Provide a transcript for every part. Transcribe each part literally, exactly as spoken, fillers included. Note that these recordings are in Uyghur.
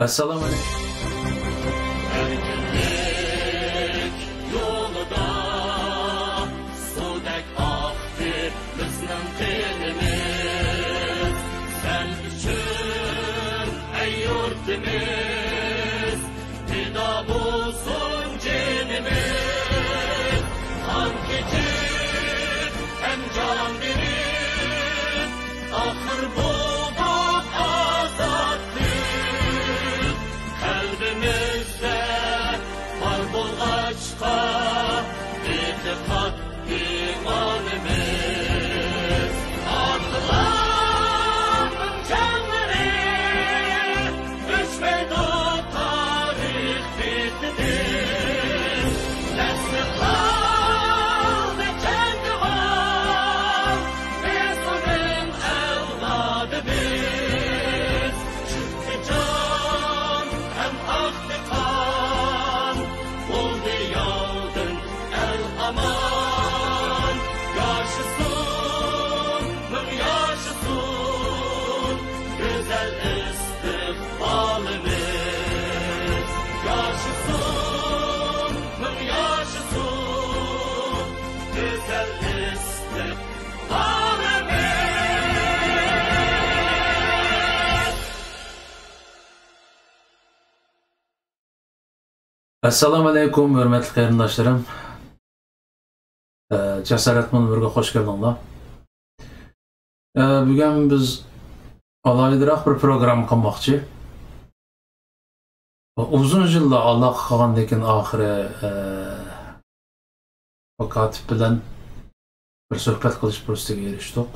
ئەسسالامۇ ئەلەيكۇم. ئەركىنلىك يولىدا سۇدەك ئاقتى بىزنىڭ قېنىمىز. سەن ئۈچۈن، ئەي يۇرتىمىز، پىدا بولسۇن جېنىمىز. قان كېچىپ ھەم جان بېرىپ، ئاخىر بولدۇق ئازادلىق. قەلبىمىزدە بار بولغاچقا، ئېتىقاد ئىمانىمىز. ئاتىلارنىڭ جانلىرى ئۆچمەيدۇ تارىخ بېتىدىن. تەستىقلاندى جەڭگىۋار، بىز ئۇنىڭ ئەۋلادىمىز. چۈنكى جان ھەم ئاقتى قان، بولدى ياۋدىن ئەل ئامان. ياشىسۇن، مىڭ ياشىسۇن گۈزەل ئىستىقبالىمىز. ياشىسۇن، مىڭ ياشىسۇن گۈزەل ئىستىقبالىمىز. ئەسسالامۇ ئەلەيكۇم، ھۆرمەتلىك قېرىنداشلىرىم. ئە، جاسارەت مۇنبىرىگە خوش كەلدىڭلار. ئە، بۈگۈن بىز ئالاھىدىراق بىر پروگرامما قىلماقچى. ئۇزۇن يىللار ئالاقە قىلغاندىن كېيىن ئاخىرى، ئە، بۇ كاتىپ بىلەن بىر سۆھبەت قىلىش پۇرسىتىگە ئېرىشتۇق.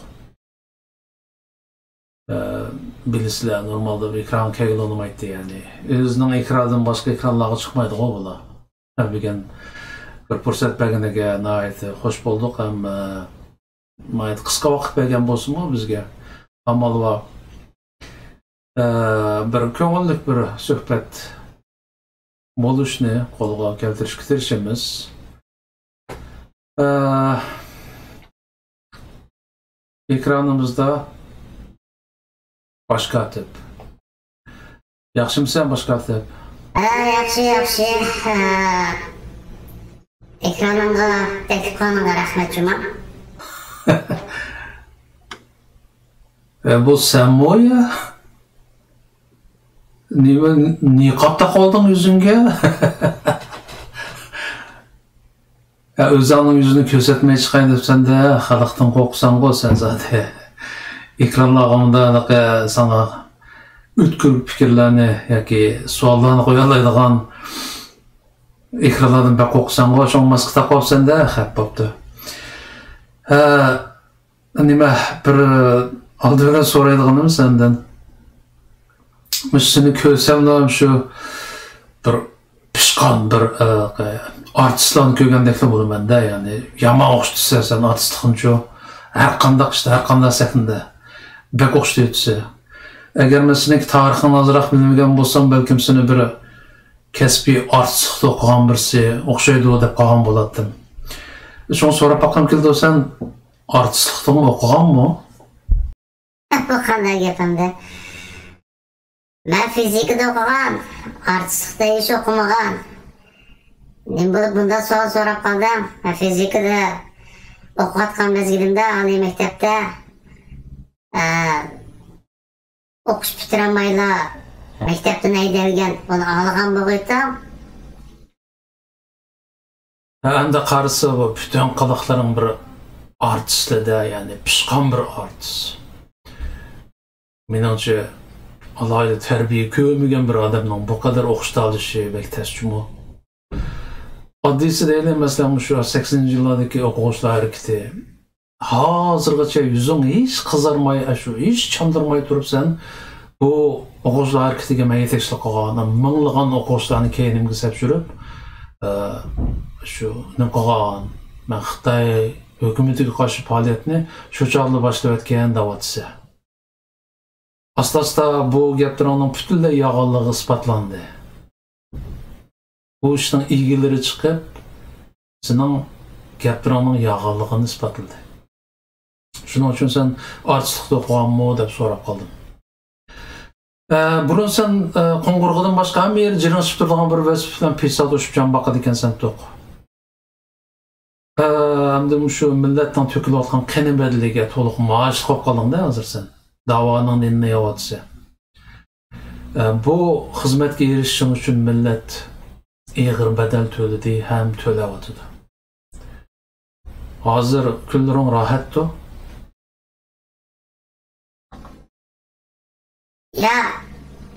ئە، بىلىسىلەر، نورمالدا ئېكرانغا كەلگىلى ئۇنىمايتتى، يەنى ئۆزىنىڭ ئېكرانىدىن باشقا ئېكرانلارغا چىقمايدىغۇ بۇلار. ھەم بۈگۈن بىر پۇرسەت بەرگىنىگە ناھايىتى خوش بولدۇق ھەم، ئە، ناھايىتى قىسقا ۋاقىت بەرگەن بولسىمۇ بىزگە ئامال بار. ئە، بىر كۆڭۈللۈك بىر سۆھبەت بولۇشنى قولغا كەلتۈرۈشكە تىرىشىمىز. ئە، ئېكرانىمىزدا باش كاتىپ. ياخشىمۇسەن، باش كاتىپ؟ ھە، ياخشى، ياخشى. ھە. ئېكرانىڭغا تەكلىپ قىلغىنىڭغا رەھمەت، جۇما. ئە، بۇ سەنمۇ يا؟ نېمە، نىقاب تاقىۋالدىڭ يۈزۈڭگە؟ يا، ئۆزۈڭنىڭ يۈزىنى كۆرسەتمەي چىقاي دەپسەن-دە، خەلقتىن قورقىسەنغۇ سەن زادى. ئېكرانلارغا مۇنداق ساڭا ئۆتكۈر پىكىرلەرنى ياكى سوئاللارنى قويالايدىغان ئېكرانلاردىن بەك قورقىسەنغۇ، شۇڭا ماسكا تاقىۋاپسەن-دە، خەپ بوپتۇ. ھە، نېمە، بىر ئالدى بىلەن سورايدىغىنىم سەندىن. مۇشۇ سېنى كۆرسەملا شۇ بىر پىشقان بىر، ئە، ئارتىسلارنى كۆرگەندەكلا بولىمەن-دە، يەنى يامان ئوخشىتىسەن سەن ئارتىسلىقنىچۇ. ھەر قانداق ئىشتا، ھەر قانداق سەھنىدە بەك ئوخشىتىۋېتىسەن. ئەگەر مەن سېنىڭكى تارىخىڭنى ئازراق بىلمىگەن بولسام، بەلكىم سېنى بىر كەسپىي ئارتىسلىقتا ئوقۇغان بىرسى ئوخشايدۇ دەپ قالغان بولاتتىم. شۇڭا سوراپ باققۇم كېلىدۇ، سەن ئارتىسلىقتىمۇ ئوقۇغانمۇ؟ بۇ قانداق گەپ ئەمدى؟ مەن فىزىكىدا ئوقۇغان، ئارتىسلىقتا ھېچ ئوقۇمىغان. نېمە بولۇپ بۇنداق سوئال سوراپ قالدىڭ؟ مەن فىزىكىدا ئوقۇۋاتقان مەزگىلىمدە ئالىي مەكتەپتە، ئە، ئوقۇش پۈتتۈرەلمەيلا مەكتەپتىن ھەيدەلگەن، ئۇنى ئاڭلىغان بولغىيتتىڭ. ھە، ئەمدى قارىسا، بۇ پۈتۈن قىلىقلىرىڭ بىر ئارتىسلا-دە، يەنى پىشقان بىر ئارتىس. مېنىڭچە، ئالاھىدە تەربىيە كۆرمىگەن بىر ئادەمنىڭ بۇ قەدەر ئوخشىتالىشى بەك تەس جۇمۇ. ئاددىيسى دەيلى، مەسىلەن، مۇشۇ سەكسىنىنچى يىللاردىكى ئوقۇغۇچىلار ھەرىكىتى. ھازىرغىچە يۈزۈڭ ھېچ قىزارماي، ئاشۇ ھېچ چاندۇرماي تۇرۇپ سەن بۇ ئوقۇغۇچىلار ھەرىكىتىگە مەن يېتەكچىلىك قىلغان، مىڭلىغان ئوقۇغۇچىلارنى كەينىمگە سەپ يۈرۈپ، ئە، شۇ نېمە قىلغان، مەن خىتاي ھۆكۈمىتىگە قارشى پائالىيەتنى شۇ چاغدىلا باشلىۋەتكەن دەۋاتىسەن. ئاستا-ئاستا بۇ گەپلىرىڭنىڭ پۈتۈنلەي يالغانلىقى ئىسپاتلاندى. بۇ ئىشنىڭ ئىگىلىرى چىقىپ، سېنىڭ گەپلىرىڭنىڭ يالغانلىقىنى ئىسپاتلىدى. شۇنىڭ ئۈچۈن سەن ئارتىسلىقتا ئوقۇغانمۇ دەپ سوراپ قالدىم. ئە، بۇرۇن سەن، ئە، قوڭغۇرغىدىن باشقا ھەممە يەردە جىرىڭشىپ تۇرىدىغان بىر ۋەزىپە بىلەن پىسات ئوشۇپ جان باقىدىكەنسەن توق. ئە، ئەمدى مۇشۇ مىللەتنىڭ تۆكۈلۈۋاتقان قېنى بەدىلىگە تولۇق مائاشلىق بولۇپ قالدىڭ-دە ھازىر سەن. داۋانىڭ نېنىنى يەۋاتىسەن. ئە، بۇ خىزمەتكە ئېرىشىشىڭ ئۈچۈن مىللەت ئېغىر بەدەل تۆلىدى ھەم تۆلەۋاتىدۇ. ھازىر كۈنلىرىڭ راھەتتۇ؟ يا،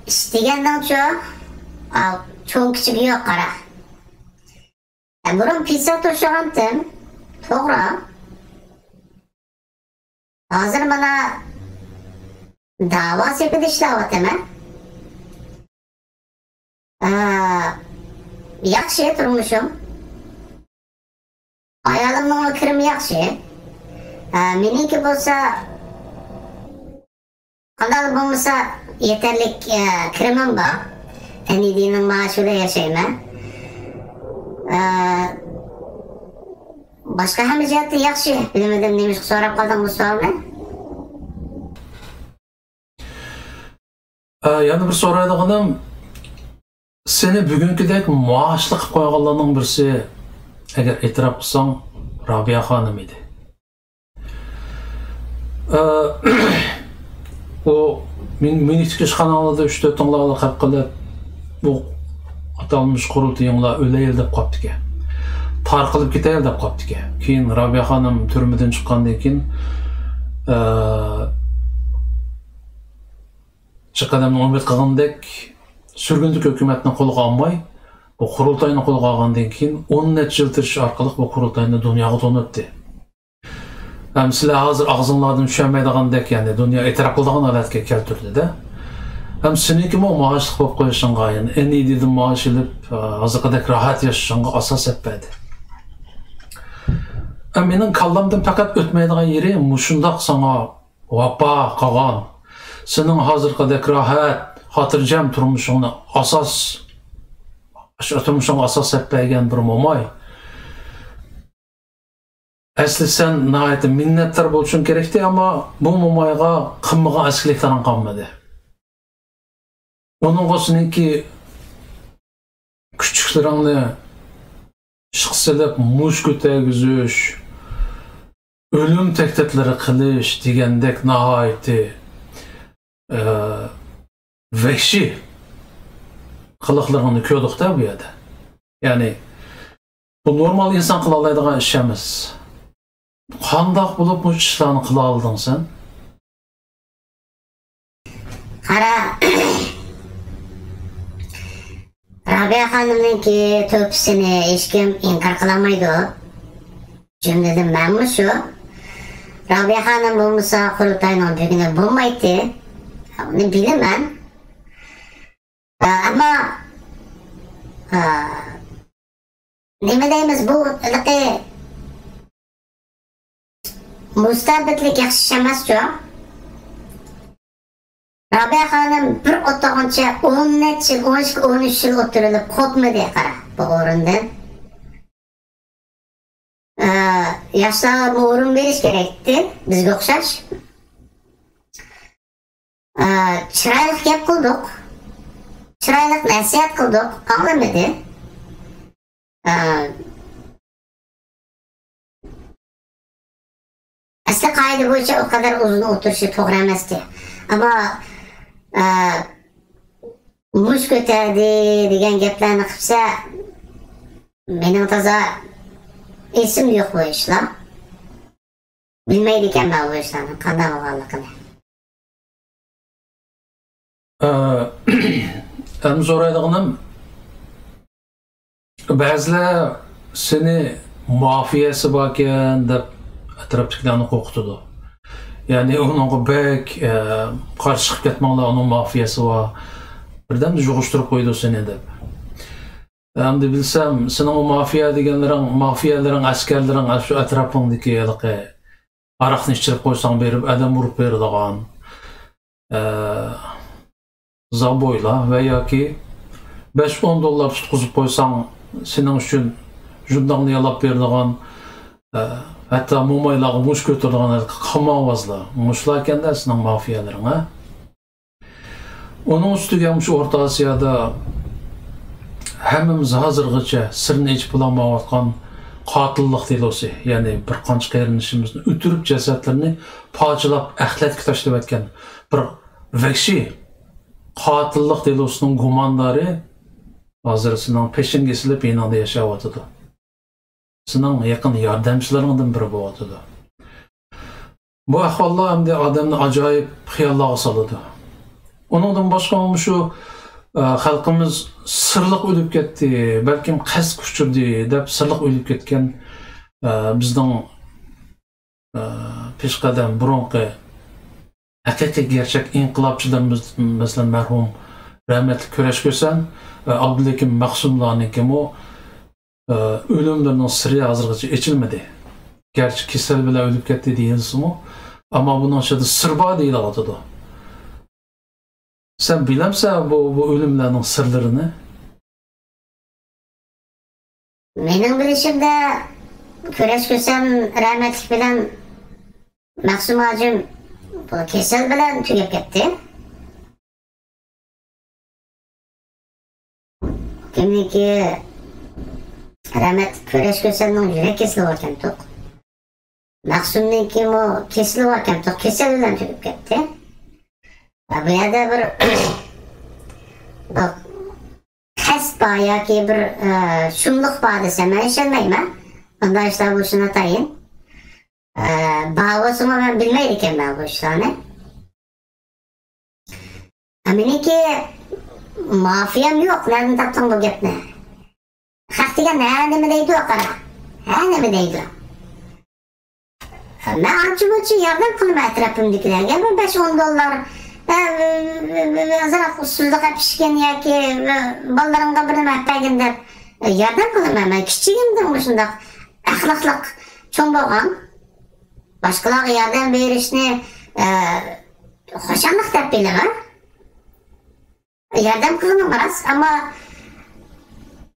ئىش دېگەننىڭچۇ، ئا، چوڭ كىچىكى يوق، قارا. بۇرۇن پىسات توشۇغانتىم، توغرا. ھازىر مانا داۋا سېپىدە ئىشلەۋاتىمەن. ئا، ياخشى تۇرمۇشۇم. ئايالىمنىڭمۇ كىرىمى ياخشى. ئا، مېنىڭكى بولسا، قانداق بولمىسا، يېتەرلىك، ئا، كىرىمىم بار. ئېن ئى دىنىڭ مائاشى بىلەن ياشايمەن. ئا، باشقا ھەممە جەھەتتىن ياخشى. بىلمىدىم، نېمىشقا سوراپ قالدىڭ بۇ سوئالنى؟ ئە، يەنە بىر سورايدىغىنىم، سېنى بۈگۈنكىدەك مائاشلىق قىلىپ قويغانلارنىڭ بىرسى، ئەگەر ئېتىراپ قىلساڭ، رابىيە خانىم ئىدى. ئە، ئۇ مىن-، مىنىتلىك ئىشخاناڭلاردا ئۈچ تۆتۈڭلار خەپ قىلىپ، بۇ ئاتالمىش قۇرۇلتىيىڭلار ئۆلەيلى دەپ قاپتىكەن. تارقىلىپ كېتەيلى دەپ قاپتىكەن. كېيىن رابىيە خانىم تۈرمىدىن چىققاندىن كېيىن، ئە، چىققان ئادەمنىڭ ئۈمىد قىلغىنىدەك، سۈرگۈندىكى ھۆكۈمەتنى قولغا ئالماي، بۇ قۇرۇلتاينى قولغا ئالغاندىن كېيىن، ئون نەچچە يىل تىرىشىش ئارقىلىق بۇ قۇرۇلتاينى دۇنياغا تونۇتتى. ھەم سىلەر ھازىر ئاغزىڭلاردىن چۈشەلمەيدىغاندەك، يەنى دۇنيا ئېتىراپ قىلىدىغان ھالەتكە كەلتۈردى-دە. ھەم سېنىڭكىمۇ مائاشلىق بولۇپ قېلىشىڭغا، يەنى ئېن ئى دىدىن مائاش ئېلىپ، ھازىرقىدەك راھەت ياشىشىڭغا ئاساس سەپ بەردى. ھەم مېنىڭ كاللامدىن پەقەت ئۆتمەيدىغان يېرى مۇشۇنداق ساڭا ۋاپا قىلغان، سېنىڭ ھازىرقىدەك راھەت، خاتىرجەم تۇرمۇشۇڭنى ئاساس، شۇ تۇرمۇشۇڭغا ئاساس سەپ بەرگەن بىر موماي. ئەسلى سەن ناھايىتى مىننەتدار بولۇشۇڭ كېرەكتى، ئەمما بۇ مومايغا قىلمىغان ئەسكىلىكلىرىڭ قالمىدى. ئۇنىڭغا سېنىڭكى كۈچۈكلىرىڭنى ئىشقا سېلىپ مۇش كۆتەرگۈزۈش، ئۆلۈم تەھدىتلىرى قىلىش دېگەندەك ناھايىتى، ئە، ۋەھشىي قىلىقلىرىڭنى كۆردۇق-دە بۇ يەردە. يەنى، بۇ نورمال ئىنسان قىلالايدىغان ئىش ئەمەس. قانداق بولۇپ بۇ ئىشلارنى قىلالىدىڭ سەن؟ قارا، رابىيە خانىمنىڭكى تۆھپىسىنى ھېچكىم ئىنكار قىلالمايدۇ. جۈملىدىن مەنمۇ شۇ. رابىيە خانىم بولمىسا، قۇرۇلتاينىڭ بۈگۈنى بولمايتتى. ئۇنى بىلىمەن. ئە، ئەمما، ئە، نېمە دەيمىز، بۇ ھېلىقى مۇستەبىتلىك ياخشى ئىش ئەمەسچۇ؟ رابىيە خانىم بىر ئولتۇرغىنىچە ئون نەچچە يىل، ئون ئىككى، ئون ئۈچ يىل ئولتۇرۇلۇپ قوپمىدى، قارا، بۇ ئورۇندىن. ئە، ياشلارغا ئورۇن بېرىش كېرەكتى، بىزگە ئوخشاش. ئە، چىرايلىق گەپ قىلدۇق. چىرايلىق نەسىھەت قىلدۇق، ئاڭلىمىدى. ئە، ئەسلى قائىدە بويىچە ئۇ قەدەر ئۇزۇن ئولتۇرۇشى توغرا ئەمەستى. ئەمما، ئە، مۇش كۆتەردى دېگەن گەپلەرنى قىلسا، مېنىڭ تازا ئېسىمدە يوق بۇ ئىشلار. بىلمەيدىكەنمەن بۇ ئىشلارنىڭ قانداق بولغانلىقىنى. ئە، ئەمدى سورايدىغىنىم، بەزىلەر سېنى مافىيەسى باركەن دەپ ئەتراپتىكىلەرنى قورقۇتىدۇ. يەنى ئۇنىڭغا بەك، ئە، قارشى چىقىپ كەتمەڭلار، ئۇنىڭ مافىيەسى بار. بىردەمدە يۇغۇشتۇرۇپ قويىدۇ سېنى دەپ. ئەمدى بىلسەم، سېنىڭ ئۇ مافىيە دېگەنلىرىڭ، مافىيەلىرىڭ، ئەسكەرلىرىڭ ئاشۇ ئەتراپىڭدىكى ھېلىقى ئاراقنى ئىچۈرۈپ قويساڭ بېرىپ ئادەم ئۇرۇپ بېرىدىغان، ئە، زابويلار ۋە ياكى بەش ئون دوللار تۇتقۇزۇپ قويساڭ، سېنىڭ ئۈچۈن ژۇنداڭنى يالاپ بېرىدىغان، ئە، ھەتتا مومايلارغا مۇش كۆتۈرىدىغان قاماۋازلار. مۇشۇلاركەن-دە سېنىڭ مافىيەلىرىڭ، ھە؟ ئۇ ئۇنىڭ ئۈستىگە مۇشۇ ئورتا ئاسىيادا ھەممىمىز ھازىرغىچە سىرىنى ئېچىپ بولالمايۋاتقان قاتىللىق دېلوسى، يەنى بىر قانچە قېرىندىشىمىزنى ئۆلتۈرۈپ، جەسەتلىرىنى پارچىلاپ، ئەخلەتكە تاشلىۋەتكەن بىر ۋەھشىي قاتىللىق دېلوسىنىڭ گۇماندارى ھازىر سېنىڭ پېشىڭگە ئېسىلىپ، يېنىڭدا ياشاۋاتىدۇ. سېنىڭ يېقىن ياردەمچىلىرىڭدىن بىرى بولۇۋاتىدۇ. بۇ ئەھۋاللار ئەمدى ئادەمنى ئاجايىپ خىياللارغا سالىدۇ. ئۇنىڭدىن باشقا مۇشۇ، ئە، خەلقىمىز سىرلىق ئۆلۈپ كەتتى، بەلكىم قەستكە ئۇچرىدى دەپ سىرلىق ئۆلۈپ كەتكەن، ئە، بىزنىڭ، ئە، پېشقەدەم بۇرۇنقى ھەقىقىي گەرچەك ئىنقىلابچىلىرىمىز، مەسىلەن، مەرھۇم رەھمەتلىك كۈرەش كۈسەن ۋە ئابدۇلھېكىم مەخسۇملارنىڭكىمۇ، ئە، ئۆلۈملىرىنىڭ سىرى ھازىرغىچە ئېچىلمىدى. گەرچە كېسەل بىلەن ئۆلۈپ كەتتى دېيىلسىمۇ، ئەمما بۇنىڭ ئىچىدە سىر بار دېيىلىۋاتىدۇ. سەن بىلەمسەن بۇ، بۇ ئۆلۈملەرنىڭ سىرلىرىنى؟ مېنىڭ بىلىشىمدە، كۈرەش كۈسەن رەھمەتلىك بىلەن مەخسۇم ھاجىم بۇ كېسەل بىلەن تۈگەپ كەتتى. كىمنىڭكى رەھمەتلىك كۈرەش كۈسەننىڭ يۈرەك كېسىلى باركەنتۇق. مەخسۇمنىڭكىمۇ كېسىلى باركەنتۇق. كېسەل بىلەن تۈگەپ كەتتى. ۋە بۇ يەردە بىر، بىر قەست بار ياكى بىر، ئە، شۇملۇق بار دېسە، مەن ئىشەنمەيمەن. بۇنداق ئىشلار بولۇشى ناتايىن. ئە، بار بولسىمۇ مەن بىلمەيدىكەنمەن بۇ ئىشلارنى. مېنىڭكى مافىيەم يوق، نەدىن تاپتىڭ بۇ گەپنى؟ خەق دېگەن ھە نېمە دەيدۇ، قارا. ھە نېمە دەيدۇ. مەن ئانچە مۇنچە ياردەم قىلىمەن ئەتراپىمدىكىلەرگە. بىر بەش ئون دوللار، ئە، ئازراق سۇزلۇق ئەپ ئىچكىن ياكى بالىلىرىمغا بىر نېمە ئەپ بەرگىن دەپ، ئە، ياردەم قىلىمەن. مەن كىچىكىمدىن مۇشۇنداق ئەخلاقلىق چوڭ بولغان. باشقىلارغا ياردەم بېرىشنى، ئە، خۇشاللىق دەپ بىلىمەن. ياردەم قىلغىنىڭ راست، ئەمما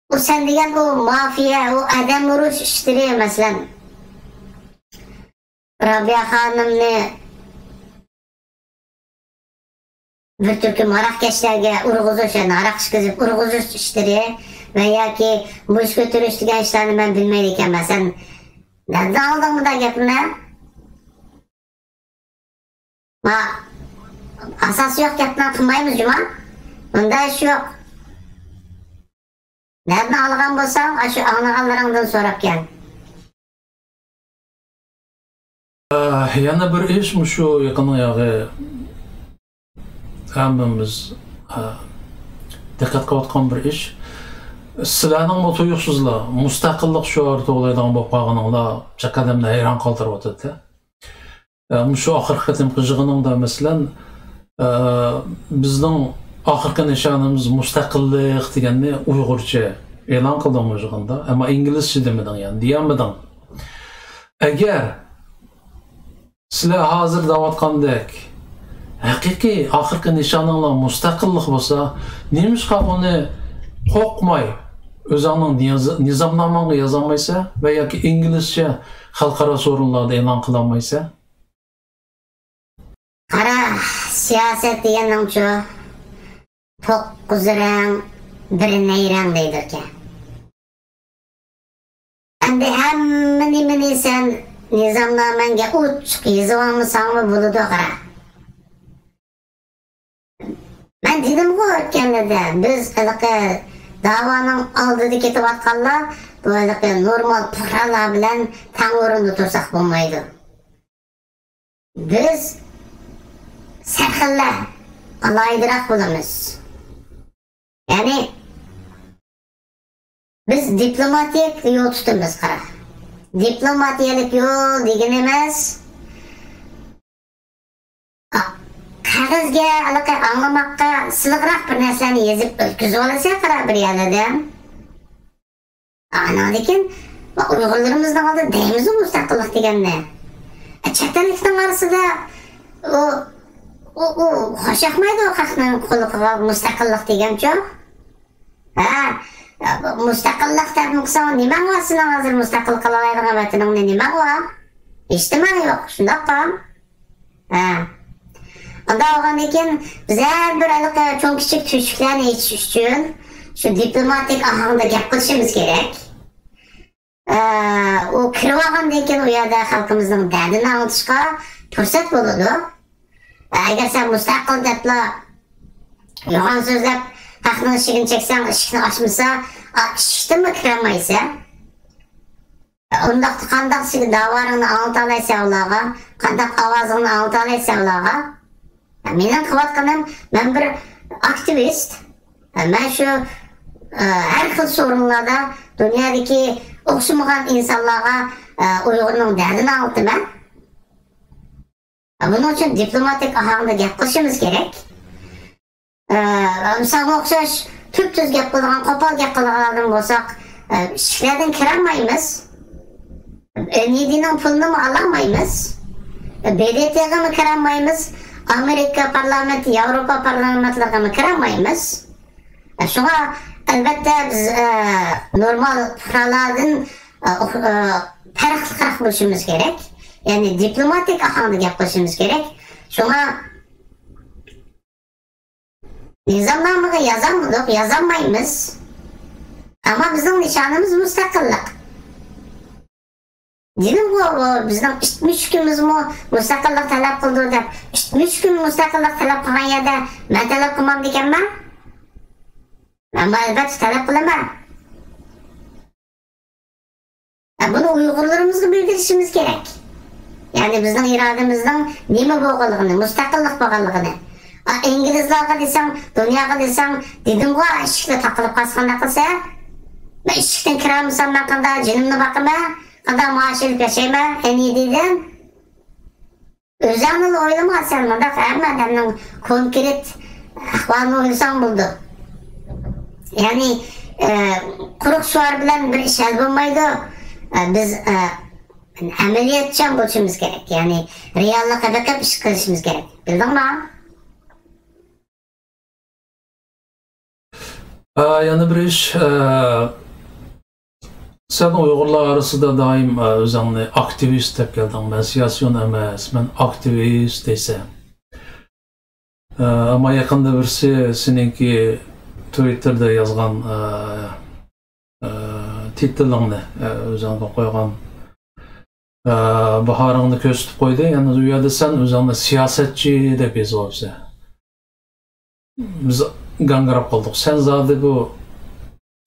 ئۇ سەن دېگەن ئۇ مافىيە، ئۇ ئادەم ئۇرۇش ئىشلىرى، مەسىلەن، رابىيە خانىمنى بىر تۈركۈم ھاراقكەشلەرگە ئۇرغۇزۇش، يەنى ھاراق ئىچكۈزۈپ ئۇرغۇزۇش ئىشلىرى ۋە ياكى مۇشت كۆتۈرۈش دېگەن ئىشلارنى مەن بىلمەيدىكەنمەن. سەن نەدىن ئالدىڭ بۇنداق گەپنى؟ ما ئاساسى يوق گەپنى قىلمايمىز جۇما. بۇنداق ئىش يوق. نەدىن ئالغان بولساڭ، ئاشۇ ئاڭلىغانلىرىڭدىن سوراپ كەل. ئە، يەنە بىر ئىش، مۇشۇ يېقىننىڭ ياغى ھەممىمىز، ئە، دىققەت قىلىۋاتقان بىر ئىش. سىلەرنىڭمۇ تۇيۇقسىزلا مۇستەقىللىق شوئارى توۋلايدىغان بولۇپ قالغىنىڭلار چەت ئادەمنى ھەيران قالدۇرۇۋاتىدۇ. ئە، مۇشۇ ئاخىرقى قېتىمقى يىغىنىڭدا، مەسىلەن، ئە، بىزنىڭ ئاخىرقى نىشانىمىز مۇستەقىللىق دېگەننى ئۇيغۇرچە ئېلان قىلدىڭمۇ يىغىندا؟ ئەمما ئىنگلىزچە دېمىدىڭ، يەنى دېيەلمىدىڭ. ئەگەر سىلەر ھازىر دەۋاتقاندەك ھەقىقىي ئاخىرقى نىشانىڭلار مۇستەقىللىق بولسا، نېمىشقا ئۇنى قورقماي ئۆزۈڭنىڭ نىز-، نىزامناماڭغا يازالمايسەن ۋە ياكى ئىنگلىزچە خەلقئارا سورۇنلاردا ئېلان قىلالمايسەن؟ قارا، سىياسەت دېگەننىڭچۇ، توققۇز رەڭ، بىر نەيرەڭ دەيدىكەن. ئەمدى ھەممە نېمىنى سەن نىزامنامەڭگە ئوچۇق يېزىۋالمىساڭمۇ بولىدۇ، قارا. مەن دېدىمغۇ ئۆتكەندە، بىز ھېلىقى داۋانىڭ ئالدىدا كېتىۋاتقانلار، بۇ ھېلىقى نورمال پۇقرالار بىلەن تەڭ ئورۇندا تۇرساق بولمايدۇ. بىز سەرخىللە ئالاھىدىراق بولىمىز. يەنى بىز دىپلوماتىيەلىك يول تۇتىمىز، قارا. دىپلوماتىيەلىك يول دېگىنىمىز، قەغەزگە ھېلىقى ئاڭلىماققا سىلىقراق بىر نەرسىلەرنى يېزىپ ئۆتكۈزۈۋالىسەن، قارا، بىر يەرلەردىن. ئاناندىن كېيىن، ئۇيغۇرلىرىمىزنىڭ ئالدىدا دەيمىزۇ مۇستەقىللىق دېگەننى. چەت ئەللىكنىڭ ئارىسىدا ئۇ، ئۇ، ئۇ خۇش ياقمايدۇ، خەقنىڭ قۇلىقىغا مۇستەقىللىق دېگەنچۇ. ھە، مۇستەقىللىق دەپ قىلساڭ، نېمەڭ بار سېنىڭ ھازىر مۇستەقىل قىلالايدىغان ۋەتىنىڭنى، نېمەڭ بار؟ ھېچنېمەڭ يوق، شۇنداققۇ؟ ھە. ئۇنداق بولغاندىن كېيىن، بىز ھەر بىر ھېلىقى چوڭ كىچىك تۈزۈكلەرنى ئېچىش ئۈچۈن شۇ دىپلوماتىك ئاھاڭدا گەپ قىلىشىمىز كېرەك. ئە، ئۇ كىرىۋالغاندىن كېيىن ئۇ يەردە خەلقىمىزنىڭ دەردىنى ئاڭلىتىشقا پۇرسەت بولىدۇ. ئە، ئەگەر سەن مۇستەقىل دەپلا يوغان سۆزلەپ، خەقنىڭ ئىشىكىنى چەكسەڭ، ئىشىكنى ئاچمىسا، ئا، ئىشىكتىنمۇ كىرەلمەيسەن. ئۇنداقتا قانداق سېنىڭ داۋاڭنى ئاڭلىتالايسەن ئۇلارغا؟ قانداق ئاۋازىڭنى ئاڭلىتالايسەن ئۇلارغا؟ مېنىڭ قىلىۋاتقىنىم، مەن بىر ئاكتىۋىست. مەن شۇ، ئە، ھەر خىل سورۇنلاردا دۇنيادىكى ئوخشىمىغان ئىنسانلارغا، ئە، ئۇيغۇرنىڭ دەردىنى ئاڭلىتىمەن. بۇنىڭ ئۈچۈن دىپلوماتىك ئاھاڭدا گەپ قىلىشىمىز كېرەك. ئە، مىسالغا ئوخشاش تۈپتۈز گەپ قىلىدىغان، قوپال گەپ قىلىدىغان ئادەم بولساق، ئە، ئىشىكلەردىن كىرەلمەيمىز. ئېن ئى دىنىڭ پۇلىنىمۇ ئالالمايمىز. بې دې تېغىمۇ كىرەلمەيمىز. ئامېرىكا پارلامېنتى، ياۋروپا پارلامېنتلىرىغىمۇ كىرەلمەيمىز. شۇڭا، ئەلۋەتتە، بىز، ئە، نورمال پۇقرالاردىن، ئە، ئوخ-، ئە، پەرقلىقراق بولۇشىمىز كېرەك. يەنى دىپلوماتىك ئاھاڭدا گەپ قىلىشىمىز كېرەك. شۇڭا نىزامنامىغا يازالمىدۇق، يازالمايمىز. ئەمما بىزنىڭ نىشانىمىز مۇستەقىللىق. دېدىمغۇ، بۇ بىزنىڭ ئىت مۈشۈكىمىزمۇ مۇستەقىللىق تەلەپ قىلىدۇ دەپ، ئىت مۈشۈكىمۇ مۇستەقىللىق تەلەپ قىلغان يەردە مەن تەلەپ قىلمامدىكەنمەن؟ مەنمۇ ئەلۋەتتە تەلەپ قىلىمەن. بۇنى ئۇيغۇرلىرىمىزغا بىلدۈرۈشىمىز كېرەك. يەنى بىزنىڭ ئىرادىمىزنىڭ نېمە بولغانلىقىنى، مۇستەقىللىق بولغانلىقىنى. ئا، ئىنگلىزلارغا دېسەڭ، دۇنياغا دېسەڭ، دېدىمغۇ، ئىشىكلەر تاقىلىپ قالسا قانداق قىلىسەن؟ مەن ئىشىكتىن كىرەلمىسەم، مەن قانداق جېنىمنى باقىمەن؟ قانداق مائاش ئېلىپ ياشايمەن؟ ئەنىيدىدىن. ئۆزۈڭنىلا ئويلىما سەن، مۇنداق ھەممە ئادەمنىڭ كونكرېت ئەھۋالىنى ئويلىساڭ بولىدۇ. يەنى، ئە، قۇرۇق شوئار بىلەن بىر ئىش ھەل بولمايدۇ. ئە، بىز، ئە، ئەمەلىيەتچان بولۇشىمىز كېرەك. يەنى رېئاللىققا بېقىپ ئىش قىلىشىمىز كېرەك. بىلدىڭما؟ ئە، يەنە بىر ئىش، ئە، سەن ئۇيغۇرلار ئارىسىدا دائىم، ئە، ئۆزۈڭنى ئاكتىۋىست دەپ كەلدىڭ. مەن سىياسىيون ئەمەس، مەن ئاكتىۋىست دەيسەن. ئە، ئەمما يېقىندا بىرسى سېنىڭكى تۋىتتېردا يازغان، ئە، ئە، تىتىلىڭنى، ئە، ئۆزۈڭگە قويغان، ئە، باھارىڭنى كۆرسىتىپ قويدى. يەنى ئۇ يەردە سەن ئۆزۈڭنى سىياسەتچى دەپ يېزىۋاپسەن. بىز گاڭگىراپ قالدۇق. سەن زادى بۇ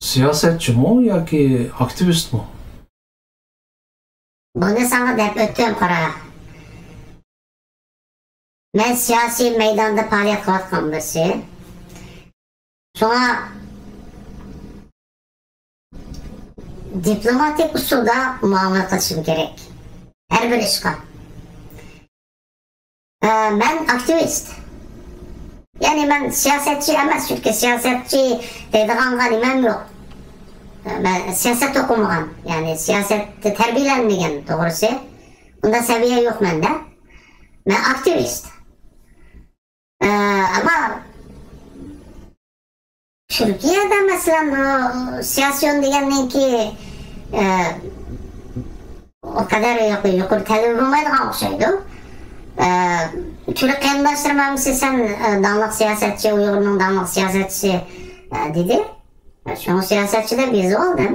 سىياسەتچىمۇ ياكى ئاكتىۋىستمۇ؟ بۇنى ساڭا دەپ ئۆتتۈم، قارا. مەن سىياسىي مەيداندا پائالىيەت قىلىۋاتقان بىرسى. شۇڭا دىپلوماتىك ئۇسۇلدا مۇئامىلە قىلىشىم كېرەك. ھەر بىر ئىشقا. ئە، مەن ئاكتىۋىست. يەنى مەن سىياسەتچى ئەمەس، چۈنكى سىياسەتچى دەيدىغانغا نېمەم يوق. ئە، مەن سىياسەت ئوقۇمىغان، يەنى سىياسەتتە تەربىيەلەنمىگەن، توغرىسى. ئۇنداق سەۋىيە يوق مەندە. مەن ئاكتىۋىست. ئە، ئەمما تۈركىيەدە، مەسىلەن، ئۇ سىياسىيون دېگەننىڭكى، ئە، ئۇ قەدەر يۇق-، يۇقىرى تەلىپى بولمايدىغان ئوخشايدۇ. ئە، تۈرك قېرىنداشلىرىم ھەممىسى، «سەن، ئە، داڭلىق سىياسەتچى، ئۇيغۇرنىڭ داڭلىق سىياسەتچىسى»، ئە، دېدى. شۇڭا سىياسەتچى دەپ يېزىۋالدىم.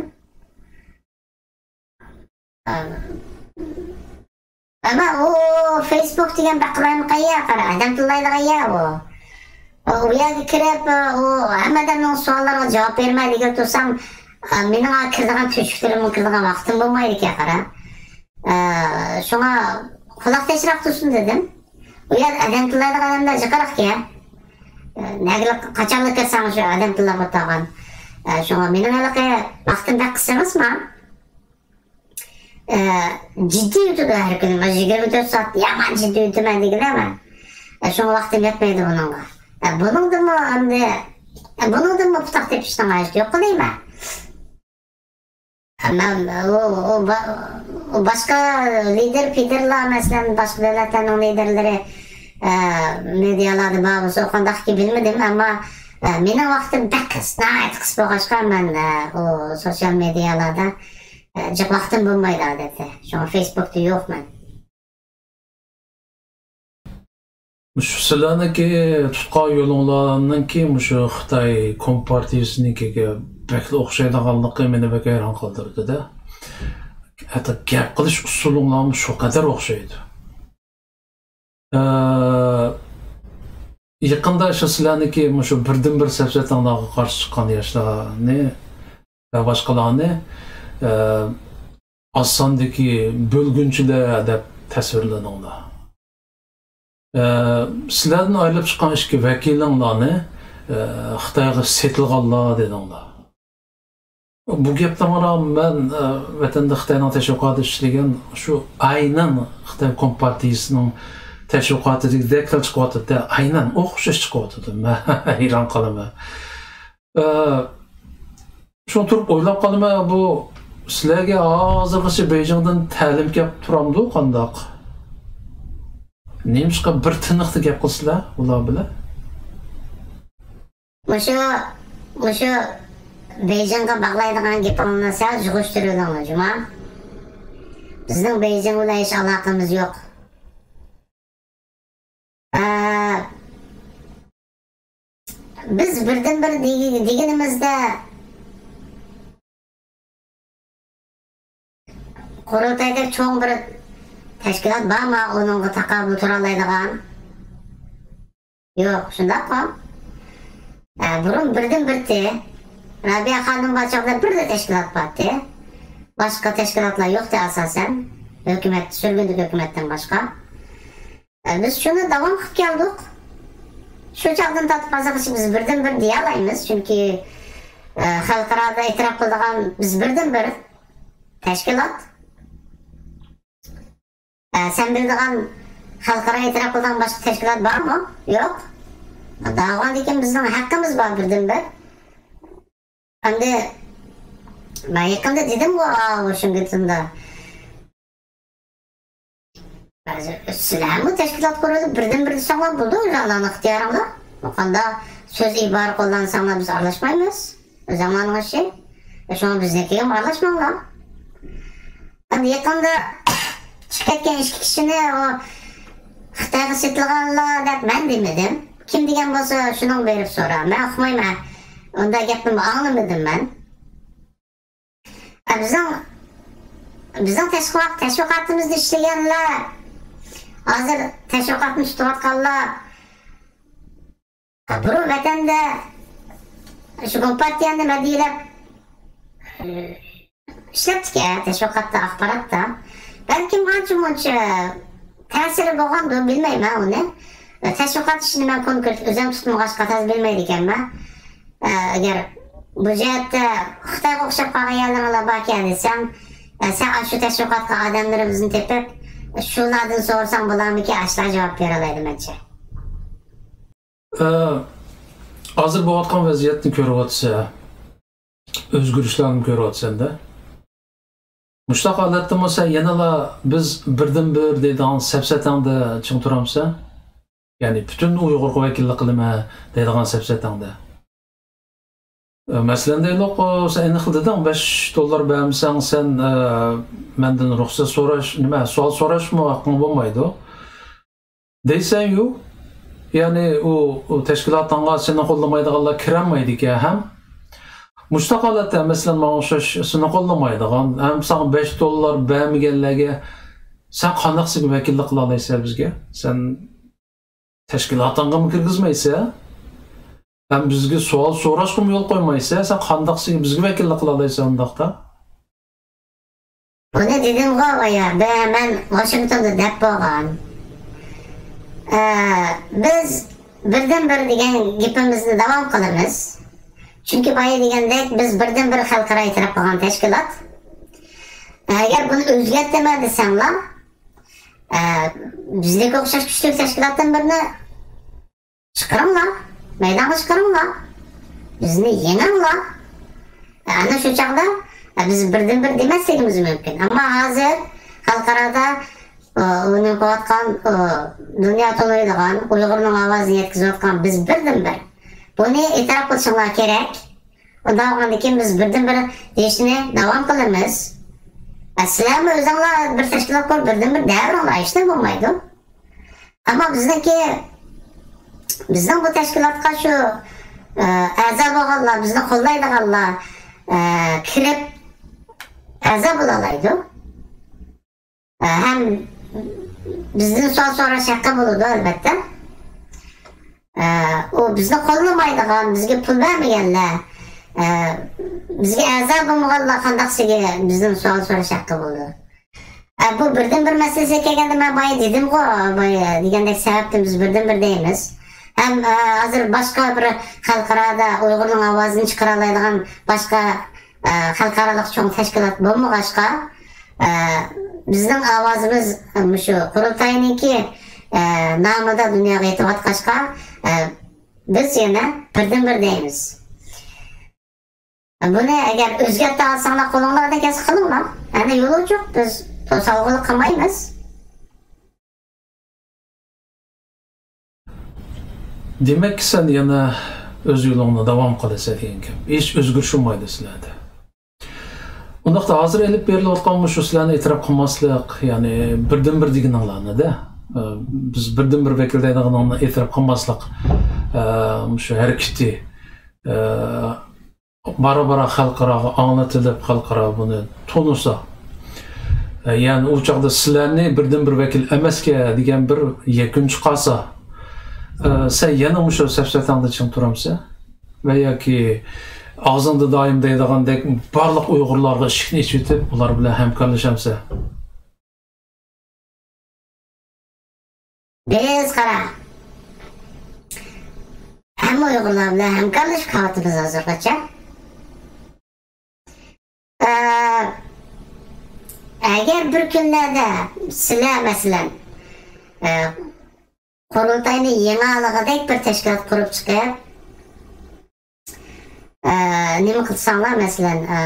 ئەمما ئۇ فېيسبۇك دېگەن بەك قالايمىقان يەر، قارا، ئادەم تىللايدىغان يەر ئۇ. ئۇ يەرگە كىرىپ، ئۇ ھەممە ئادەمنىڭ سوئاللىرىغا جاۋاب بېرىمەن دېگىلى تۇرسام، مېنىڭ كىرىدىغان تۆشۈكلىرىمگە كىرىدىغان ۋاقتىم بولمايدىكەن، قارا. شۇڭا قۇلاق تەشراق تۇرسۇن دېدىم. ئۇ يەر ئادەم تىللايدىغان ئادەملەر جىقراقكەن. نەگىلا قاچانلا كىرسەڭ شۇ ئادەم تىللاپ ئولتۇرغان. شۇڭا مېنىڭ ھېلىقى ۋاقتىم بەك قىس ئەمەسما. ئە، جىددىي ئۆتىدۇ ھەر كۈنى. مانا يىگىرمە تۆت سائەت يامان جىددىي ئۆتىمەن دېگىنە مەن. ئە، شۇڭا ۋاقتىم يەتمەيدۇ بۇنىڭغا. ئە، بۇنىڭدىنمۇ ئەمدى، ئە، بۇنىڭدىنمۇ پۇتاق تېپىشنىڭ ھاجىتى يوق دەيمەن. ئە، مەن ئۇ، ئۇ با-، ئۇ باشقا لىدىر، پىدىرلار، مەسىلەن، باشقا دۆلەتلەرنىڭ لىدىرلىرى، ئە، مېدىيالاردا بار بولسا، ئۇ قانداقكى بىلمىدىم، ئەمما، ئە، مېنىڭ ۋاقتىم بەك قىس، ناھايىتى قىس بولغاچقا، مەن، ئە، ئۇ سوتسىيال مېدىيالاردا ئە، جىق ۋاقتىم بولمايدۇ ئادەتتە. شۇڭا فېيسبۇكتا يوقمەن. مۇشۇ سىلەرنىڭكى تۇتقان يولۇڭلارنىڭكى مۇشۇ خىتاي كومپارتىيىسىنىڭكىگە بەكلا ئوخشايدىغانلىقى مېنى بەك ھەيران قالدۇردى-دە. ھەتتا گەپ قىلىش ئۇسۇلۇڭلارمۇ شۇ قەدەر ئوخشايدۇ. ئە، يېقىندا شۇ سىلەرنىڭكى مۇشۇ بىردىنبىر سەپسەتەڭلارغا قارشى چىققان ياشلارنى ۋە باشقىلارنى، ئە، ئاز ساندىكى بۆلگۈنچىلەر دەپ تەسۋىرلىدىڭلار. ئە، سىلەردىن ئايرىلىپ چىققان ئىككى ۋەكىلىڭلارنى، ئە، خىتايغا سېتىلغانلار دېدىڭلار. بۇ گەپنى ئاڭلاپ مەن، ئە، ۋەتەندە خىتاينىڭ تەشۋىقاتىدا ئىشلىگەن شۇ ئاينەن خىتاي كومپارتىيىسىنىڭ تەشۋىقاتىدىكىدەك چىقىۋاتىدۇ، ئاينەن ئوخشاش چىقىۋاتىدۇ. مەن ھەيران قالىمەن. ئە، شۇڭا تۇرۇپ ئويلاپ قالىمەن، بۇ سىلەرگە ھازىرغىچە بېيجىڭدىن تەلىم كەپ تۇرامدۇ، قانداق؟ نېمىشقا بىر تىنىقتا گەپ قىلسىلەر ئۇلار بىلەن؟ مۇشۇ، مۇشۇ بېيجىڭغا باغلايدىغان گېپىڭلارنى سەل يىغىشتۇرۇۋېلىڭلار، جۇما. بىزنىڭ بېيجىڭ بىلەن ھېچ ئالاقىمىز يوق. ئە، بىز بىردىنبىر دېگى-، دېگىنىمىزدە، قۇرۇلتايدەك چوڭ بىر تەشكىلات بارمۇ، ئۇنىڭغا تاقابىل تۇرالايدىغان؟ يوق، شۇنداققۇ؟ ئە، بۇرۇن بىردىنبىر ئىدى. رابىيە خانىم بار چاغدا بىرلا تەشكىلات بار ئىدى. باشقا تەشكىلاتلار يوق ئىدى ئاساسەن. ھۆكۈمەت، سۈرگۈندىكى ھۆكۈمەتتىن باشقا. ئە، بىز شۇنى داۋام قىلىپ كەلدۇق. شۇ چاغدىن تارتىپ ھازىرغىچە بىز بىردىنبىر دېيەلەيمىز، چۈنكى، ئە، خەلقئارادا ئېتىراپ قىلىدىغان بىز بىردىنبىر تەشكىلات. ئە، سەن بىلىدىغان خەلقئارا ئېتىراپ قىلىدىغان باشقا تەشكىلات بارمۇ؟ يوق. داۋاندىكىن بىزنىڭ ھەققىمىز بار بىردىنبىر. ئەمدى مەن يېقىندا دېدىمغۇ، ئا، ۋاشىنگتوندا. بەزى سىلەرمۇ تەشكىلات قۇرۇلۇپ بىردىنبىر دېسەڭلار بولىدۇ، ئۆزۈڭلارنىڭ ئىختىيارىڭلار. قانداق سۆز ئىبارە قوللانساڭلار بىز ئارىلاشمايمىز. ئۆزۈڭلارنىڭ ئىشى. شۇڭا بىزنىڭكىگە ئارىلاشماڭلار. ئەمدى يېقىندا چىقىپ كەتكەن ئىككى كىشىنى ئۇ خىتايغا سېتىلغانلار دەپ مەن دېمىدىم. كىم دېگەن بولسا شۇنىڭ بېرىپ سورا. مەن ئۇقمايمەن. ئۇنداق گەپنى ئاڭلىمىدىم مەن. ئە، بىزنىڭ، بىزنىڭ تەشۋىقات-، تەشۋىقاتىمىزدا ئىشلىگەنلەر، ھازىر تەشۋىقاتنى تۇتۇۋاتقانلار، ئە، بۇرۇن ۋەتەندە شۇ كومپارتىيەنى مەدھىيەلەپ، ئە، ئىشلەپتىكەن، تەشۋىقاتتا، ئاخباراتتا. بەلكىم ئانچە-مۇنچە تەسىرى بولغاندۇ، بىلمەيمەن ئۇنى. ئە، تەشۋىقات ئىشىنى مەن كونكرېت ئۆزۈم تۇتمىغاچقا تازا بىلمەيدىكەنمەن. ئە، ئەگەر بۇ جەھەتتە خىتايغا ئوخشاپ قالغان يەرلىرىڭلار باركەن دېسەڭ، ئە، سەن ئاشۇ تەشۋىقاتقا ئادەملىرىمىزنى تېپىپ، شۇلاردىن سورىساڭ بولارمىكىن، ئاشۇلار جاۋاب بېرەلەيدۇ مەنچە. ئە، ھازىر بولۇۋاتقان ۋەزىيەتنى كۆرۈۋاتىسەن، ئۆزگىرىشلەرنى كۆرۈۋاتىسەن-دە. مۇشۇنداق ھالەتتىمۇ سەن يەنىلا بىز بىردىنبىر دەيدىغان سەپسەتەڭدە چىڭ تۇرامسەن؟ يەنى پۈتۈن ئۇيغۇرغا ۋەكىللىك قىلىمەن دەيدىغان سەپسەتەڭدە. ئە، مەسىلەن دەيلۇق، ئۇ، سەن ئېنىق دېدىڭ، بەش دوللار بەرمىسەڭ سەن، ئە، مەندىن رۇخسەت سوراش، نېمە، سوئال سوراشمۇ ھەققىڭ بولمايدۇ. دەيسەن-يۇ، يەنى ئۇ، ئۇ تەشكىلاتىڭغا سېنى قوللىمايدىغانلار كىرەلمەيدىكەن ھەم. مۇشۇنداق ھالەتتە، مەسىلەن، ماڭا ئوخشاش سېنى قوللىمايدىغان، ھەم ساڭا بەش دوللار بەرمىگەنلەرگە سەن قانداق سىزگە ۋەكىللىك قىلالايسەن بىزگە؟ سەن تەشكىلاتىڭغىمۇ كىرگۈزمەيسەن، ھەم بىزگە سوئال سوراشقىمۇ يول قويمايسەن، سەن قانداق سىزگە بىزگە ۋەكىللىك قىلالايسەن ئۇنداقتا؟ بۇنى دېدىمغۇ بايا، بە-، مەن ۋاشىنگتوندا دەپ بولغان. ئە، بىز بىردىنبىر دېگەن گېپىمىزنى داۋام قىلىمىز. چۈنكى بايا دېگەندەك، بىز بىردىنبىر خەلقئارا ئېتىراپ قىلغان تەشكىلات. ئەگەر بۇنى ئۆزگەرتىمەن دېسەڭلار، ئە، بىزدىكى ئوخشاش كۈچلۈك تەشكىلاتتىن بىرنى چىقىرىڭلار، مەيدانغا چىقىرىڭلار، بىزنى يېڭىڭلار. ئەنە شۇ چاغدا، ئە، بىز بىردىنبىر دېمەسلىكىمىز مۇمكىن. ئەمما ھازىر خەلقئارادا، ئۇ، ئۇنى قىلىۋاتقان، ئۇ، دۇنيا تونۇيدىغان، ئۇيغۇرنىڭ ئاۋازىنى يەتكۈزۈۋاتقان بىز بىردىنبىر. بۇنى ئېتىراپ قىلىشىڭلار كېرەك. ئۇنداق بولغاندىكىن بىز بىردىنبىر دېيىشنى داۋام قىلىمىز. ئە، سىلەرمۇ ئۆزۈڭلار بىر تەشكىلات قۇرۇپ بىردىنبىر دەۋېرىڭلار، ھېچنېمە بولمايدۇ. ئەمما بىزنىڭكى بىزنىڭ بۇ تەشكىلاتقا شۇ، ئە، ئەزا بولغانلار، بىزنى قوللايدىغانلار، ئە، كىرىپ ئەزا بولالايدۇ. ئە، ھەم بىزدىن سوئال سوراش ھەققى بولىدۇ، ئەلۋەتتە. ئە، ئۇ بىزنى قوللىمايدىغان، بىزگە پۇل بەرمىگەنلەر، ئە، بىزگە ئەزا بولمىغانلار قانداق سىزگە بىزدىن سوئال سوراش ھەققى بولىدۇ؟ ئە، بۇ بىردىن بىر مەسىلىسىگە كەلگەندە، مەن بايا دېدىمغۇ، بايا دېگەندەك سەۋەبتىن بىز بىردىن بىر دەيمىز. ھەم، ئە، ھازىر باشقا بىر خەلقئارادا ئۇيغۇرنىڭ ئاۋازىنى چىقىرالايدىغان باشقا، ئە، خەلقئارالىق چوڭ تەشكىلات بولمىغاچقا، ئە، بىزنىڭ ئاۋازىمىز، ئە، مۇشۇ قۇرۇلتاينىڭكى، ئە، نامىدا دۇنياغا يېتىۋاتقاچقا، ئە، بىز يەنە بىردىن بىر دەيمىز. بۇنى ئەگەر ئۆزگەرتە ئالساڭلار، قولۇڭلاردىن كەلسە قىلىڭلار. ئەنە يول ئوچۇق، بىز توسالغۇلۇق قىلمايمىز. دېمەك، سەن يەنە ئۆز يولۇڭنى داۋام قىلىسەن دېگەن گەپ. ھېچ ئۆزگىرىش بولمايدۇ سىلەردە. ئۇنداقتا ھازىر ئېلىپ بېرىلىۋاتقان مۇشۇ سىلەرنى ئېتىراپ قىلماسلىق، يەنى بىردىن بىر دېگىنىڭلارنى-دە، ئە، بىز بىردىن بىر ۋەكىل دەيدىغىنىڭنى ئېتىراپ قىلماسلىق، ئە، مۇشۇ ھەرىكىتى، ئە، بارا-بارا خەلقئاراغا ئاڭلىتىلىپ، خەلقئارا بۇنى تونۇسا، ئە، يەنى ئۇ چاغدا سىلەرنى بىردىن بىر ۋەكىل ئەمەسكەن دېگەن بىر يەكۈن چىقارسا، ئە، سەن يەنە مۇشۇ سەپسەتەڭدە چىڭ تۇرامسەن؟ ۋە ياكى ئاغزىڭدا دائىم دەيدىغاندەك بارلىق ئۇيغۇرلارغا ئىشىكنى ئېچىۋېتىپ، ئۇلار بىلەن ھەمكارلىشامسەن؟ بىز قارا، ھەممە ئۇيغۇرلار بىلەن ھەمكارلىشىپ قېلىۋاتىمىز ھازىرغىچە. ئە، ئەگەر بىر كۈنلەردە سىلەر، مەسىلەن، ئە، قۇرۇلتاينى يېڭىلىغۇدەك بىر تەشكىلات قۇرۇپ چىقىپ، ئە، نېمە قىلساڭلار، مەسىلەن، ئە،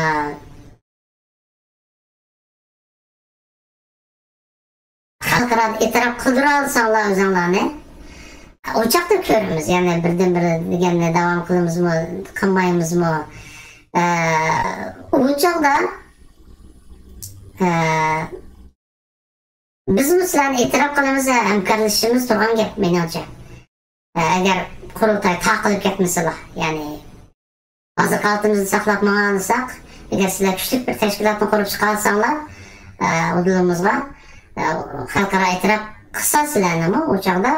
خەلقئارادا ئېتىراپ قىلدۇرالىساڭلار ئۆزۈڭلارنى، ئۇ چاغدا كۆرىمىز، يەنى بىردىن بىر دېگەننى داۋام قىلىمىزمۇ، قىلمايمىزمۇ. ئە، ئۇ چاغدا، ئە، بىزمۇ سىلەرنى ئېتىراپ قىلىمىز، ھەمكارلىشىشىمىز تۇرغان گەپ، مېنىڭچە. ئەگەر قۇرۇلتاي تاقىلىپ كەتمىسىلا، يەنى ھازىرقى ھالىتىمىزنى ساقلاپ ماڭالىساق، ئەگەر سىلەر كۈچلۈك بىر تەشكىلاتنى قۇرۇپ چىقالىساڭلار، ئۇدۇلىمىزغا خەلقئارا ئېتىراپ قىلسا سىلەرنىمۇ، ئۇ چاغدا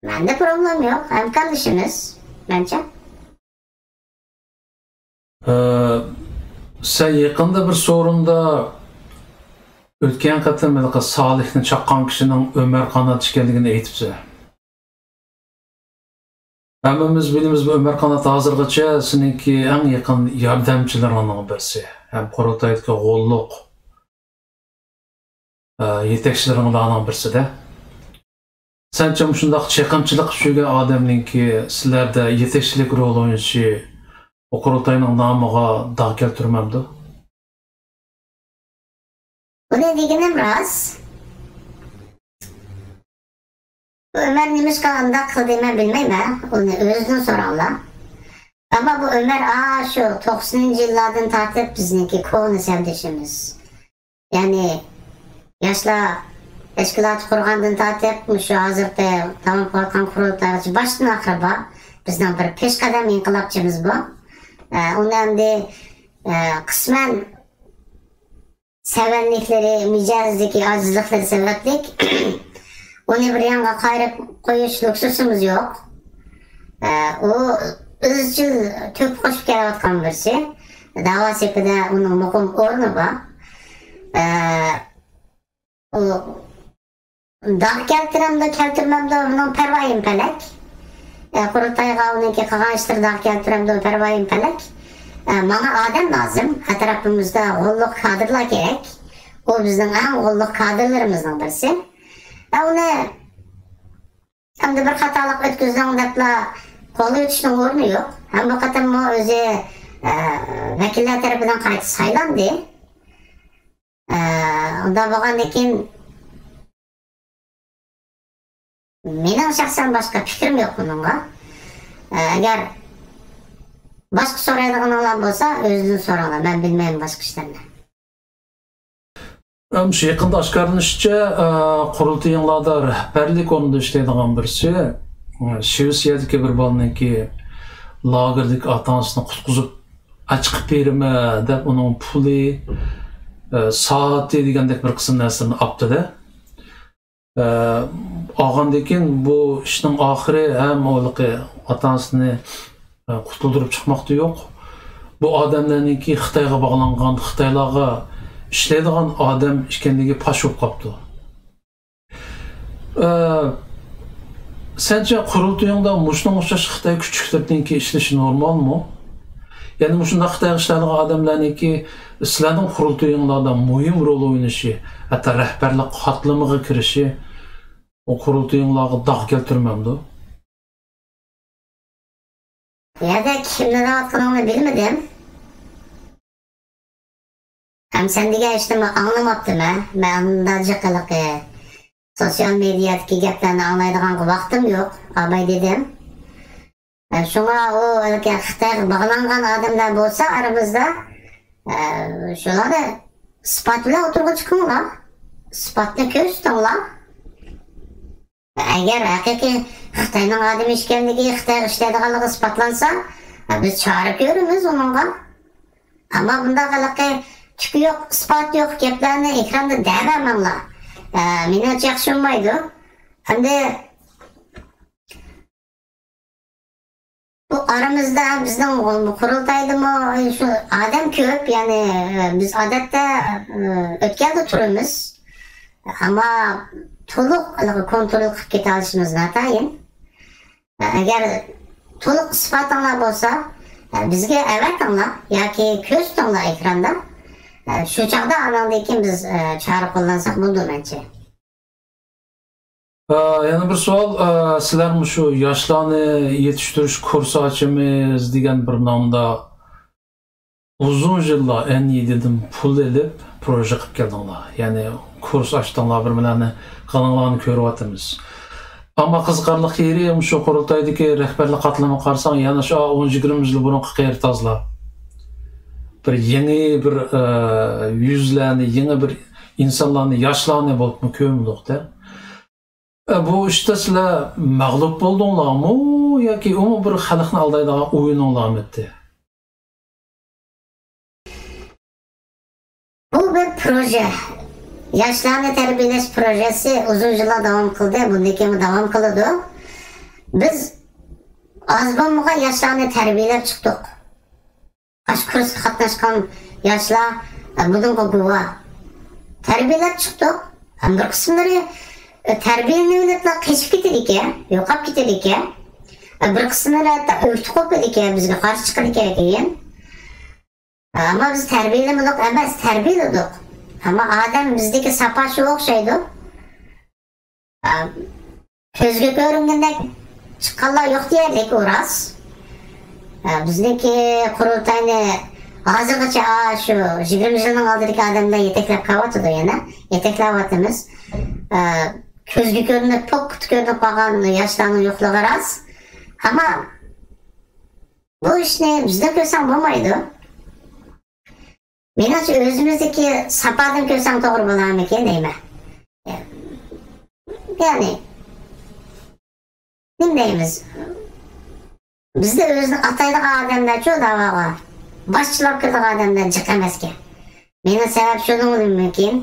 مەندە پروبلېم يوق، ھەمكارلىشىمىز، مەنچە. ئە، سەن يېقىندا بىر سورۇندا ئۆتكەن قېتىم ھېلىقى سالىھنى چاققان كىشىنىڭ ئۆمەر قانات ئىكەنلىكىنى ئېيتىپسەن. ھەممىمىز بىلىمىز، بۇ ئۆمەر قانات ھازىرغىچە سېنىڭكى ئەڭ يېقىن ياردەمچىلىرىڭنىڭ بىرسى ھەم قۇرۇلتايدىكى غوللۇق، ئە، يېتەكچىلىرىڭلارنىڭ بىرسىدە. سەنچە مۇشۇنداق چېقىمچىلىق كۈچىگە ئادەمنىڭكى سىلەردە يېتەكچىلىك رولى ئوينىشى بۇ قۇرۇلتاينىڭ نامىغا داغ كەلتۈرمەمدۇ؟ بۇنى دېگىنىم راست. بۇ ئۆمەر نېمىشقا ئانداق قىلدى، مەن بىلمەيمەن. ئۇنى ئۆزىدىن سوراڭلار. ئەمما بۇ ئۆمەر ئاشۇ توقسىنىنچى يىللاردىن تارتىپ بىزنىڭكى كونا سەۋدىشىمىز. يەنى ياشلار تەشكىلاتى قۇرغاندىن تارتىپ مۇشۇ ھازىرقى داۋام قىلىۋاتقان قۇرۇلتايغىچە باشتىن ئاخىرى بار. بىزنىڭ بىر پېشقەدەم ئىنقىلابچىمىز بۇ. ئە، ئۇنى ئەمدى، ئە، قىسمەن سەۋەنلىكلىرى، مىجەزىدىكى ئاجىزلىقلىرى سەۋەبلىك ئۇنى بىر يانغا قايرىپ قويۇش لۇكسۇسىمىز يوق. ئە، ئۇ ئىزچىل تۆھپە قوشۇپ كېلىۋاتقان بىرسى. داۋا سېپىدە ئۇنىڭ مۇقىم ئورنى بار. ئە، ئۇ داغ كەلتۈرەمدۇ، كەلتۈرمەمدۇ، ئۇنىڭ پەرۋايىمۇ پەلەك. ئە، قۇرۇلتايغا ئۇنىڭكى قىلغان ئىشلىرى داغ كەلتۈرەمدۇ، پەرۋايىمۇ پەلەك. ئە، ماڭا ئادەم لازىم، ئەتراپىمىزدا غوللۇق كادىرلار كېرەك. ئۇ بىزنىڭ ئەڭ غوللۇق كادىرلىرىمىزنىڭ بىرسى. ئە، ئۇنى ئەمدى بىر خاتالىق ئۆتكۈزدۈڭ دەپلا قوغلىۋېتىشنىڭ ئورنى يوق. ھەم بۇ قېتىممۇ ئۆزى، ئە، ۋەكىللەر تەرىپىدىن قايتا سايلاندى. ئە، ئۇنداق بولغاندىن كېيىن مېنىڭ شەخسەن باشقا پىكرىم يوق بۇنىڭغا. ئە، ئەگەر باشقا سورايدىغىنىڭلار بولسا، ئۆزىدىن سوراڭلار. مەن بىلمەيمەن باشقا ئىشلارنى. مۇشۇ يېقىندا ئاشكارىلىنىشىچە، ئە، قۇرۇلتىيىڭلاردا رەھبەرلىك ئورنىدا ئىشلەيدىغان بىرسى، شىۋېتسىيەدىكى بىر بالىنىڭكى لاگېردىكى ئاتا-ئانىسىنى قۇتقۇزۇپ، ئاچىقىپ بېرىمەن دەپ، ئۇنىڭ پۇلى، ئە، سائىتى دېگەندەك بىر قىسىم نەرسىلەرنى ئاپتۇ-دە. ئە، ئالغاندىن كېيىن بۇ ئىشنىڭ ئاخىرى ھەم ئۇلىقى ئاتا-ئانىسىنى، ئە، قۇتۇلدۇرۇپ چىقماقتا يوق. بۇ ئادەملەرنىڭكى خىتايغا باغلانغان، خىتايلارغا ئىشلەيدىغان ئادەم ئىكەنلىكى پاش بولۇپ قاپتۇ. ئە، سەنچە قۇرۇلتىيىڭدا مۇشۇنىڭغا ئوخشاش خىتاي كۈچلۈكلىرىنىڭكى ئىشلىشى نورمالمۇ؟ يەنى مۇشۇنداق خىتايغا ئىشلەيدىغان ئادەملەرنىڭكى سىلەرنىڭ قۇرۇلتىيىڭلاردا مۇھىم رول ئوينىشى، ھەتتا رەھبەرلىك قاتلىمىغا كىرىشى، ئۇ قۇرۇلتىيىڭلارغا داغ كەلتۈرمەمدۇ؟ يەردە كىمنى دەۋاتقىنىڭنى بىلمىدىم. ھەم سەن دېگەن ئىشنىمۇ ئاڭلىماپتىمەن. مەن ئاندا جىق ھېلىقى سوتسىيال مېدىيادىكى گەپلەرنى ئاڭلايدىغانغا ۋاقتىم يوق، ئاباي دېدىم. ئە، شۇڭا ئۇ ھېلىقى خىتايغا باغلانغان ئادەملەر بولسا ئارىمىزدا، ئە، شۇلارنى ئىسپات بىلەن ئوتتۇرىغا چىقىڭلار. ئىسپاتنى كۆرسىتىڭلار. ئەگەر ھەقىقىي خىتاينىڭ ئادىمى ئىكەنلىكى، خىتايغا ئىشلەيدىغانلىقى ئىسپاتلانسا، بىز چارە كۆرىمىز ئۇنىڭغا. ئەمما بۇنداق ھېلىقى تۈكى يوق، ئىسپاتى يوق گەپلەرنى ئېكراندا دەۋەرمەڭلار. ئە، مېنىڭچە ياخشى بولمايدۇ. ئەمدى بۇ ئارىمىزدا بىزنىڭ قۇرۇلتايدىمۇ شۇ ئادەم كۆپ، يەنى، بىز ئادەتتە، ئۆتكەلدە تۇرىمىز. ئەمما تولۇق كونترول قىلىپ كېتەلىشىمىز ناتايىن. ئەگەر تولۇق ئىسپاتىڭلار بولسا، بىزگە ئەۋەتىڭلار ياكى كۆرسىتىڭلار ئېكراندا. شۇ چاغدا ئاناندىن كېيىن بىز چارە قوللانساق بولىدۇ مەنچە. ئە، يەنە بىر سوئال، ئە، سىلەر مۇشۇ ياشلارنى يېتىشتۈرۈش كۇرسى ئاچىمىز دېگەن بىر نامدا ئۇزۇن يىللار ئەن ئى دىدىن پۇل ئېلىپ پروژە قىلىپ كەلدىڭلار. يەنى كۇرس ئاچتىڭلار، بىر بىرلەرنى قىلىڭلارنى كۆرۈۋاتىمىز. ئەمما قىزىقارلىق يېرى، مۇشۇ قۇرۇلتايدىكى رەھبەرلىك قاتلىمىغا قارىساڭ، يەنە شۇ ئون يىگىرمە يىل بۇرۇنقى قېرى تازىلار. بىر يېڭى بىر، ئە، يۈزلەرنى، يېڭى بىر ئىنسانلارنى، ياشلارنى بولۇپمۇ كۆرمىدۇق-دە. ئە، بۇ ئىشتا سىلەر مەغلۇپ بولدۇڭلارمۇ ياكى ئۇمۇ بىر خەلقنى ئالدايدىغان ئويۇنۇڭلارمىدى؟ بۇ بىر پروژە. ياشلارنى تەربىيەلەش پروژېسى ئۇزۇن يىللار داۋام قىلدى، بۇندىن كېيىنمۇ داۋام قىلىدۇ. بىز ئاز بولمىغان ياشلارنى تەربىيەلەپ چىقتۇق. ئاشۇ كۇرسقا قاتناشقان ياشلار، ئە، بۇنىڭغا گۇۋاھ. تەربىيەلەپ چىقتۇق. ھەم بىر قىسىملىرى، ئە، تەربىيەلىنىۋېلىپلا قېچىپ كېتىدىكەن، يوقاپ كېتىدىكەن. ئە، بىر قىسىملىرى ھەتتا ئۆكتە قوپىدىكەن، بىزگە قارشى چىقىدىكەن كېيىن. ئەمما بىز تەربىيەلىمىدۇق ئەمەس، تەربىيەلىدۇق. ئەمما ئادەم بىزدىكى ساپا شۇ ئوخشايدۇ. ئە، كۆزگە كۆرۈنگەندەك چىققانلار يوق دېيەرلىك، ئۇ راست. ئە، بىزنىڭكى قۇرۇلتاينى ھازىرغىچە، ئا، شۇ يىگىرمە يىلنىڭ ئالدىدىكى ئادەملەر يېتەكلەپ كېلىۋاتىدۇ يەنە. يېتەكلەۋاتىمىز. ئە، كۆزگە كۆرۈنۈپ، پوكقا كۆرۈنۈپ قالغان ياشلارنىڭ يوقلۇقى راست. ئەمما بۇ ئىشنى بىزدىن كۆرسەڭ بولمايدۇ. مېنىڭچە ئۆزىمىزدىكى ساپادىن كۆرسەڭ توغرا بولارمىكىن دەيمەن. يەنى، نېمە دەيمىز؟ بىزدە ئۆزىنى ئاتايدىغان ئادەملەرچۇ داۋاغا، باشچىلاپ كىرىدىغان ئادەملەر جىق ئەمەسكەن. مېنىڭ سەۋەب شۇنىڭدىن مۇمكىن.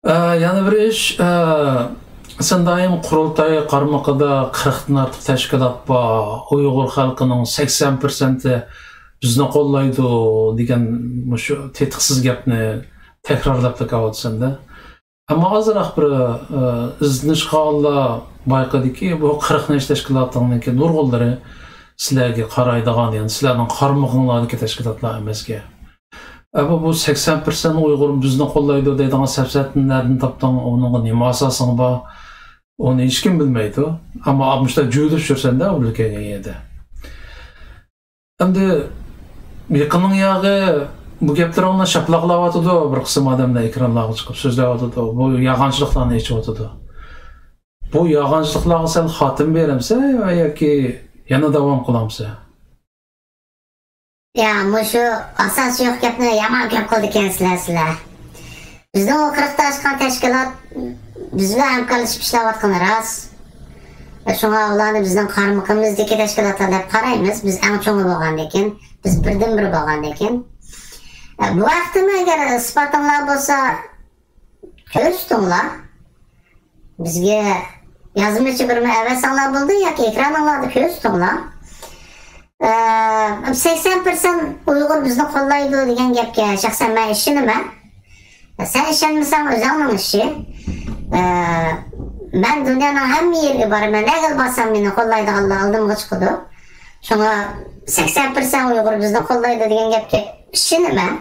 ئە، يەنە بىر ئىش، ئە، سەن دائىم قۇرۇلتاي قارمىقىدا قىرىقتىن ئارتۇق تەشكىلات بار، ئۇيغۇر خەلقىنىڭ سەكسەن پىرسەنتى بىزنى قوللايدۇ دېگەن مۇشۇ تېتىقسىز گەپنى تەكرارلاپلا كېلىۋاتىسەن-دە. ئەمما ئازراق بىر، ئە، ئىزدىنىشقا ئاللا بايقىدىكى، بۇ قىرىق نەچچە تەشكىلاتىڭنىڭكى نۇرغۇنلىرى سىلەرگە قارايدىغان، يەنى سىلەرنىڭ قارمىقىڭلاردىكى تەشكىلاتلار ئەمەسكەن. ئەمما بۇ سەكسەن پىرسەنت ئۇيغۇر بىزنى قوللايدۇ دەيدىغان سەپسەتىنى نەدىن تاپتىڭ؟ ئۇنىڭغا نېمە ئاساسىڭ بار؟ ئۇنى ھېچكىم بىلمەيدۇ. ئەمما مۇشۇنداق جۆيلۈپ يۈرسەن-دە، ئۇ كەلگەن يەردە. ئەمدى يېقىننىڭ ياغى بۇ گەپلىرىڭنى شاپىلاقلاۋاتىدۇ بىر قىسىم ئادەملەر، ئېكرانلارغا چىقىپ سۆزلەۋاتىدۇ، بۇ يالغانچىلىقلارنى ئېچىۋاتىدۇ. بۇ يالغانچىلىقلارغا سەل خاتىمە بېرەمسەن ياكى يەنە داۋام قىلامسەن؟ يا، مۇشۇ ئاساسى يوق گەپنى يامان كۆپ قىلىدىكەنسىلەر سىلەر. بىزنىڭ ئۇ قىرىقتا ئاچقان تەشكىلات بىز بىلەن ھەمكارلىشىپ ئىشلەۋاتقىنى راست. شۇڭا ئۇلارنى بىزنىڭ قارمىقىمىزدىكى تەشكىلاتلار دەپ قارايمىز. بىز ئەڭ چوڭى بولغاندىكىن، بىز بىردىنبىر بولغاندىكىن. بۇ ھەقتىمۇ ئەگەر ئىسپاتىڭلار بولسا، كۆرسىتىڭلار. بىزگە يازمىچە بىرمۇ ئەۋەتسەڭلار بولدى ياكى ئېكرانىڭلاردا كۆرسىتىڭلار. ئە، سەكسەن پىرسەنت ئۇيغۇر بىزنى قوللايدۇ دېگەن گەپكە شەخسەن مەن ئىشىنىمەن. سەن ئىشەنمىسەڭ ئۆزۈڭنىڭ ئىشى. ئە، مەن دۇنيانىڭ ھەممە يېرىگە بارىمەن. نەگىلا بارسام مېنى قوللايدىغانلار ئالدىمغا چىقىدۇ. شۇڭا سەكسەن پىرسەنت ئۇيغۇر بىزنى قوللايدۇ دېگەن گەپكە ئىشىنىمەن.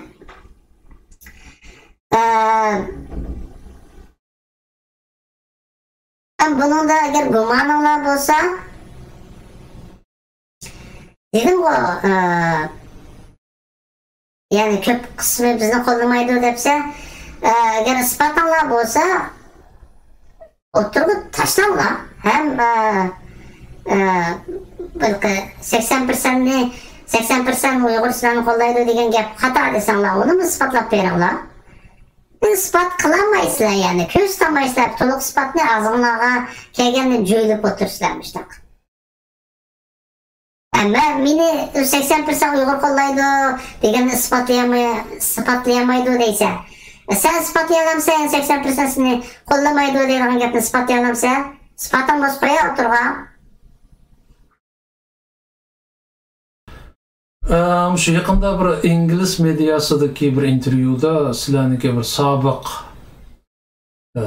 ئە، بۇنىڭدا ئەگەر گۇمانىڭلار بولسا، دېدىمغۇ، ئە، يەنى كۆپ قىسمى بىزنى قوللىمايدۇ دەپسە، ئە، ئەگەر ئىسپاتىڭلار بولسا، ئوتتۇرىغا تاشلاڭلار. ھەم، ئە، ئە، بىر قى-، سەكسەن پىرسەنتنى، سەكسەن پىرسەنت ئۇيغۇر سىلەرنى قوللايدۇ دېگەن گەپ خاتا دېسەڭلار، ئۇنىمۇ ئىسپاتلاپ بېرىڭلار. ئىسپات قىلالمايسىلەر، يەنى كۆرسىتەلمەيسىلەر. تولۇق ئىسپاتنى ئاغزىڭلارغا كەلگەننى جۆيلۈپ ئولتۇرىسىلەر مۇشۇنداق. مەن، مېنى سەكسەن پىرسەنت ئۇيغۇر قوللايدۇ دېگەننى ئىسپاتلىيالماي-، ئىسپاتلىيالمايدۇ دەيسەن. سەن ئىسپاتلىيالامسەن، سەكسەن پىرسەنت سېنى قوللىمايدۇ دەيدىغان گەپنى ئىسپاتلىيالامسەن؟ ئىسپاتىڭ بولسا قويە ئوتتۇرىغا. ئە، مۇشۇ يېقىندا بىر ئىنگلىز مېدىياسىدىكى بىر ئىنتېرۋيۇدا سىلەرنىڭكى بىر سابىق، ئە،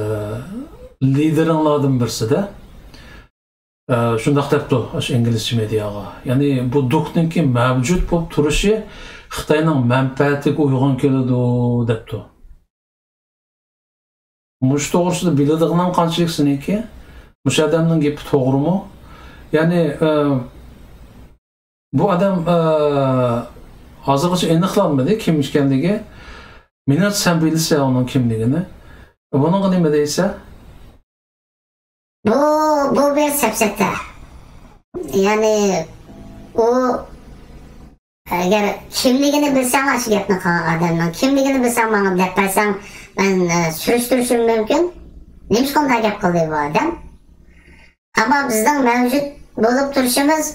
لىدېرىڭلاردىن بىرسىدە، ئە، شۇنداق دەپتۇ، ئاشۇ ئىنگلىزچە مېدىياغا. يەنى بۇ دۇكنىڭكى مەۋجۇت بولۇپ تۇرۇشى خىتاينىڭ مەنپەئەتىگە ئۇيغۇن كېلىدۇ، دەپتۇ. مۇشۇ توغرىسىدا بىلىدىغىنىڭ قانچىلىك سېنىڭكى؟ مۇشۇ ئادەمنىڭ گېپى توغرىمۇ؟ يەنى، ئە، بۇ ئادەم، ئە، ھازىرغىچە ئېنىقلانمىدى كىم ئىكەنلىكى. مېنىڭچە سەن بىلىسەن ئۇنىڭ كىملىكىنى. بۇنىڭغا نېمە دەيسەن؟ بۇ، بۇ بىر سەپسەتە. يەنى ئۇ ئەگەر كىملىكىنى بىلسەڭ، ئاشۇ گەپنى قىلغان ئادەمنىڭ كىملىكىنى بىلسەڭ، ماڭا دەپ بەرسەڭ، مەن، ئە، سۈرۈشتۈرۈشۈم مۇمكىن. نېمىشقا ئۇنداق گەپ قىلدى بۇ ئادەم؟ ئەمما بىزنىڭ مەۋجۇت بولۇپ تۇرۇشىمىز،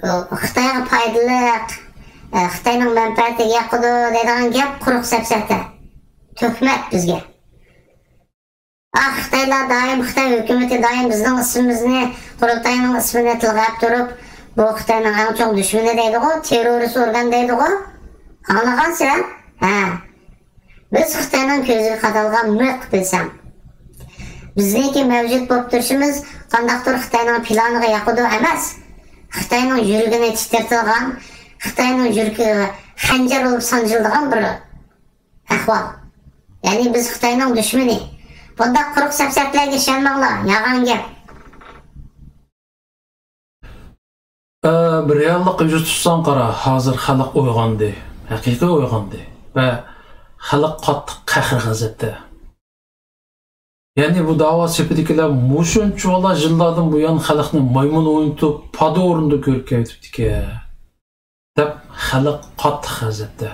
ئۇ، خىتايغا پايدىلىق، ئە، خىتاينىڭ مەنپەئەتىگە ياقىدۇ دەيدىغان گەپ قۇرۇق سەپسەتە. تۆھمەت بىزگە. ئاھ، خىتايلار دائىم، خىتاي ھۆكۈمىتى دائىم بىزنىڭ ئىسمىمىزنى، قۇرۇلتاينىڭ ئىسمىنى تىلغا ئېلىپ تۇرۇپ، بۇ خىتاينىڭ ئەڭ چوڭ دۈشمىنى دەيدىغۇ، تېررورىست ئورگان دەيدىغۇ. ئاڭلىغانسەن؟ ھە. بىز خىتاينىڭ كۆزىگە قادالغان مىخ بىلسەڭ. بىزنىڭكى مەۋجۇت بولۇپ تۇرۇشىمىز قانداقتۇر خىتاينىڭ پىلانىغا ياقىدۇ ئەمەس، خىتاينىڭ يۈرىكىنى تىترىتىدىغان، خىتاينىڭ يۈرىكىگە خەنجەر بولۇپ سانجىلىدىغان بىر ئەھۋال. يەنى بىز خىتاينىڭ دۈشمىنى. بۇنداق قۇرۇق سەپسەتىلەرگە ئىشەنمەڭلار، يالغان گەپ. ئە، بىر رېئاللىققا يۈز تۇتساڭ قارا، ھازىر خەلق ئويغاندى، ھەقىقىي ئويغاندى ۋە خەلق قاتتىق قەھرى غەزەپتە. يەنى بۇ داۋا سېپىدىكىلەر مۇشۇنچىۋالا يىللاردىن بۇيان خەلقنى مايمۇن ئوينىتىپ، پادا ئورنىدا كۆرۈپ كېلىۋېتىپتىكەن، دەپ خەلق قاتتىق غەزەپتە.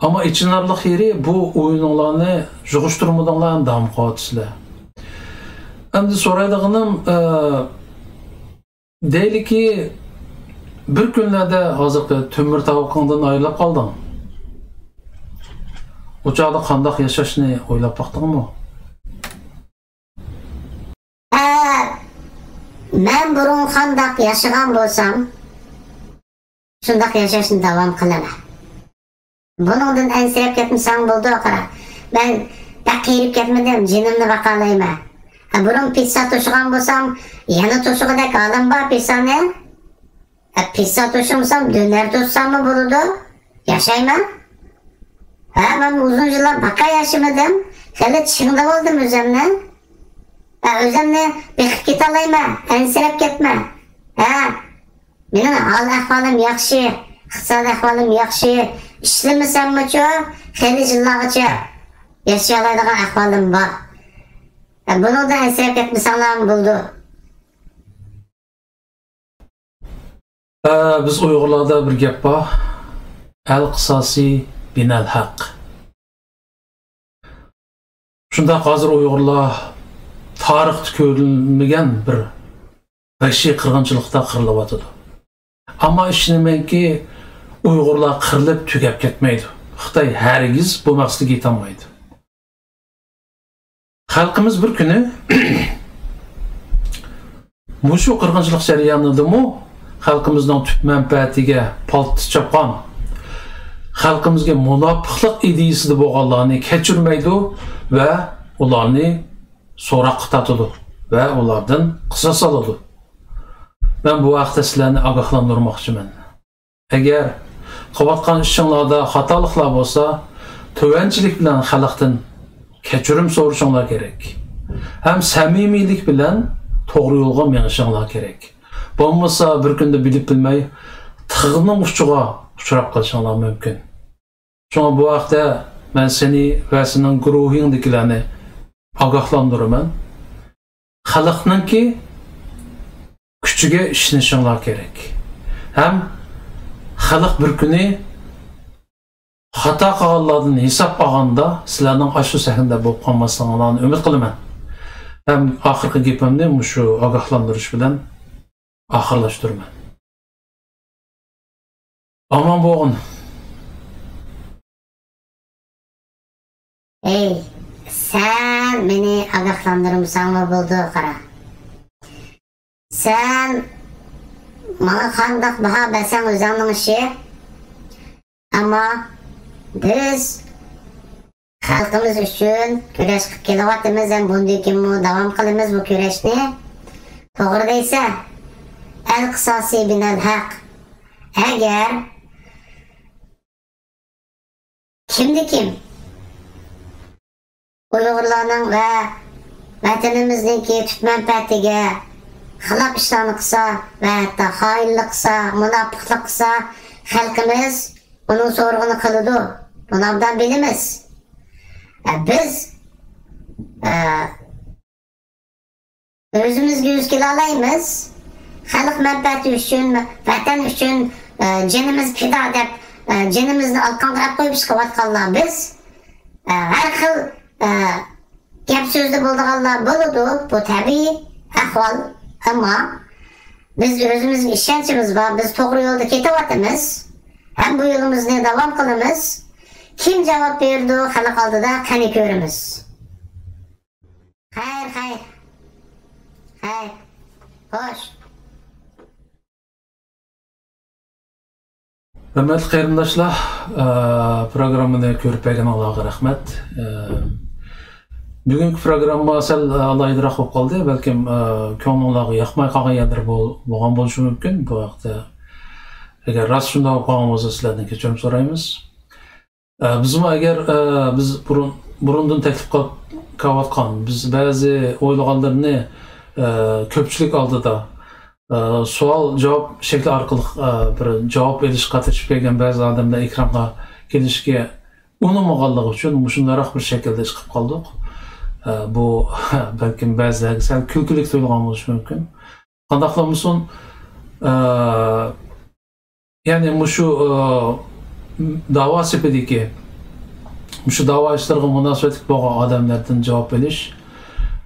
ئەمما ئېچىنارلىق يېرى، بۇ ئويۇنۇڭلارنى يىغىشتۇرمىدىڭلار، داۋام قىلىۋاتىسىلەر. ئەمدى سورايدىغىنىم، ئە، دەيلىكى، بىر كۈنلەردە ھازىرقى تۆمۈر تاۋىقىڭدىن ئايرىلىپ قالدىڭ. ئۇ چاغدا قانداق ياشاشنى ئويلاپ باقتىڭمۇ؟ ھە، مەن بۇرۇن قانداق ياشىغان بولسام، شۇنداق ياشاشنى داۋام قىلىمەن. بۇنىڭدىن ئەنسىرەپ كەتمىسەڭ بولىدۇ، قارا. مەن بەك قېرىپ كەتمىدىم، جېنىمنى باقالايمەن. ھە، بۇرۇن پىتسا توشۇغان بولسام، يەنە توشۇغۇدەك ھالىم بار پىتسانى. ھە، پىتسا توشۇمىسام، دۆنەر توشساممۇ بولىدۇ. ياشايمەن. ھە، مەن ئۇزۇن يىللار باكا ياشىمىدىم. خېلى چىڭدىۋالدىم ئۆزۈمنى. ھە، ئۆزۈمنى بېقىپ كېتەلەيمەن، ئەنسىرەپ كەتمە. ھە، مېنىڭ ھال ئەھۋالىم ياخشى، ئىقتىساد ئەھۋالىم ياخشى. ئىشلىمىسەممۇچۇ، خېلى يىللارغىچە ياشىيالايدىغان ئەھۋالىم بار. ھە، بۇنىڭدىن ئەنسىرەپ كەتمىسەڭلارمۇ بولىدۇ. ئە، بىز ئۇيغۇرلاردا بىر گەپ بار، «ئەل قىساسى بىنەل ھەق». شۇنداق، ھازىر ئۇيغۇرلار تارىختا كۆرۈلمىگەن بىر ۋەھشىي قىرغىنچىلىقتا قىرىلىۋاتىدۇ. ئەمما ئىشىنىمەنكى، ئۇيغۇرلار قىرىلىپ تۈگەپ كەتمەيدۇ. خىتاي ھەرگىز بۇ مەقسىتىگە يېتەلمەيدۇ. خەلقىمىز بىر كۈنى مۇشۇ قىرغىنچىلىق جەريانىدىمۇ خەلقىمىزنىڭ تۈپ مەنپەئەتىگە پالتا چاپقان، خەلقىمىزگە مۇناپىقلىق ئىدىيىسىدە بولغانلارنى كەچۈرمەيدۇ ۋە ئۇلارنى سوراققا تارتىدۇ ۋە ئۇلاردىن قىساس ئالىدۇ. مەن بۇ ھەقتە سىلەرنى ئاگاھلاندۇرماقچىمەن. ئەگەر قىلىۋاتقان ئىشىڭلاردا خاتالىقلار بولسا، تۆۋەنچىلىك بىلەن خەلقتىن كەچۈرۈم سورىشىڭلار كېرەك. ھەم سەمىمىيلىك بىلەن توغرا يولغا مېڭىشىڭلار كېرەك. بولمىسا بىر كۈندە بىلىپ بىلمەي تىغنىڭ ئۇچىغا ئۇچراپ قېلىشىڭلار مۇمكىن. شۇڭا بۇ ھەقتە مەن سېنى ۋە سېنىڭ گۇرۇھىڭدىكىلەرنى ئاگاھلاندۇرىمەن. خەلقنىڭكى كۈچىگە ئىشىنىشىڭلار كېرەك. ھەم خەلق بىر كۈنى خاتا قىلغانلاردىن ھېساب ئالغاندا، سىلەرنىڭ ئاشۇ سەھنىدە بولۇپ قالماسلىقىڭلارنى ئۈمىد قىلىمەن. ھەم ئاخىرقى گېپىمنى مۇشۇ ئاگاھلاندۇرۇش بىلەن ئاخىرلاشتۇرىمەن. ئامان بولغىن. ئەي، سەن مېنى ئاگاھلاندۇرمىساڭمۇ بولىدۇ، قارا. سەن ماڭا قانداق باھا بەرسەڭ، ئۆزۈڭنىڭ ئىشى. ئەمما بىز خەلقىمىز ئۈچۈن كۈرەش قىلىپ كېلىۋاتىمىز ھەم بۇندىن كېيىنمۇ داۋام قىلىمىز بۇ كۈرەشنى. توغرا دەيسەن. ئەل قىساسى بىنەل ھەق. ئەگەر كىمدە كىم ئۇيغۇرلارنىڭ ۋە ۋەتىنىمىزنىڭكى تۈپ مەنپەئەتىگە خىلاپ ئىشلارنى قىلسا ۋە ھەتتا خائىنلىق قىلسا، مۇناپىقلىق قىلسا، خەلقىمىز ئۇنىڭ سورىقىنى قىلىدۇ. بۇنى ئوبدان بىلىمىز. ئە، بىز، ئە، ئۆزىمىزگە يۈز كېلەلەيمىز. خەلق مەنپەئەتى ئۈچۈن، ۋەتەن ئۈچۈن، ئە، جېنىمىز پىدا دەپ، ئە، جېنىمىزنى ئالقانغا ئەپ قويۇپ چىقىۋاتقانلار بىز. ئە، ھەر خىل، ئە، گەپ سۆزدە بولىدىغانلار بولىدۇ، بۇ تەبىئىي ئەھۋال. ئەمما بىز ئۆزىمىزگە ئىشەنچىمىز بار، بىز توغرا يولدا كېتىۋاتىمىز ھەم بۇ يولىمىزنى داۋام قىلىمىز. كىم جاۋاب بېرىدۇ خەلق ئالدىدا، قېنى كۆرىمىز. خەير، خەير. خەير. خوش. ھۆرمەتلىك قېرىنداشلار، ئە، پروگراممىنى كۆرۈپ بەرگىنىڭلارغا رەھمەت. ئە، بۈگۈنكى پروگرامما سەل ئالاھىدىراق بولۇپ قالدى. بەلكىم، ئە، كۆڭلۈڭلارغا ياقماي قالغان يەرلىرى بول-، بولغان بولۇشى مۇمكىن. بۇ ھەقتە ئەگەر راست شۇنداق بولۇپ قالغان بولسا، سىلەردىن كەچۈرۈم سورايمىز. ئە، بىزمۇ ئەگەر، ئە، بىز بۇرۇن، بۇرۇندىن تەكلىپ قىلىپ كېلىۋاتقان، بىز بەزى ئويلىغانلىرىنى، ئە، كۆپچىلىك ئالدىدا، ئە، سوئال-جاۋاب شەكلى ئارقىلىق، ئە، بىر جاۋاب ئېلىشقا تىرىشىپ كەلگەن بەزى ئادەملەر ئېكرانغا كېلىشكە ئۇنىمىغانلىقى ئۈچۈن مۇشۇنداقراق بىر شەكىلدە ئىش قىلىپ قالدۇق. ئە، بۇ بەلكىم بەزىلەرگە سەل كۈلكىلىك تۇيۇلغان بولۇشى مۇمكىن. قانداقلا بولمىسۇن، ئە، يەنى مۇشۇ، ئى، داۋا سېپىدىكى، مۇشۇ داۋا ئىشلىرىغا مۇناسىۋەتلىك بولغان ئادەملەردىن جاۋاب ئېلىش،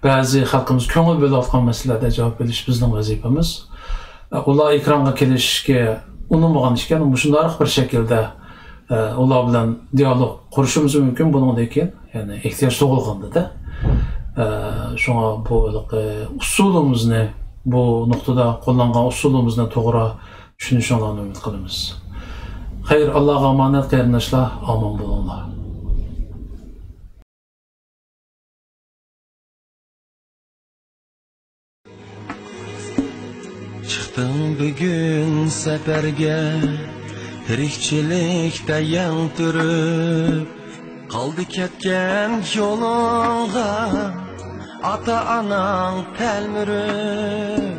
بەزى خەلقىمىز كۆڭۈل بۆلۈۋاتقان مەسىلىلەردە جاۋاب ئېلىش بىزنىڭ ۋەزىپىمىز. ئۇلار ئېكرانغا كېلىشكە ئۇنىمىغان ئىكەن، مۇشۇنداق بىر شەكىلدە، ئۇلار بىلەن دىئالوگ قۇرۇشىمىز مۇمكىن بۇنىڭدىن كېيىن، يەنى ئېھتىياج تۇغۇلغاندىدە. شۇڭا بۇ ھېلىقى ئۇسۇلىمىزنى، بۇ نۇقتىدا قوللانغان ئۇسۇلىمىزنى توغرا چۈشىنىشىڭلارنى ئۈمىد قىلىمىز. خەير، ئاللاغا ئامانەت قېرىنداشلار، ئامان بولۇڭلار. چىقتىڭ بۈگۈن سەپەرگە، تىرىكچىلىكتە يەڭ تۈرۈپ، قالدى كەتكەن يولۇڭغا ئاتا-ئاناڭ تەلمۈرۈپ.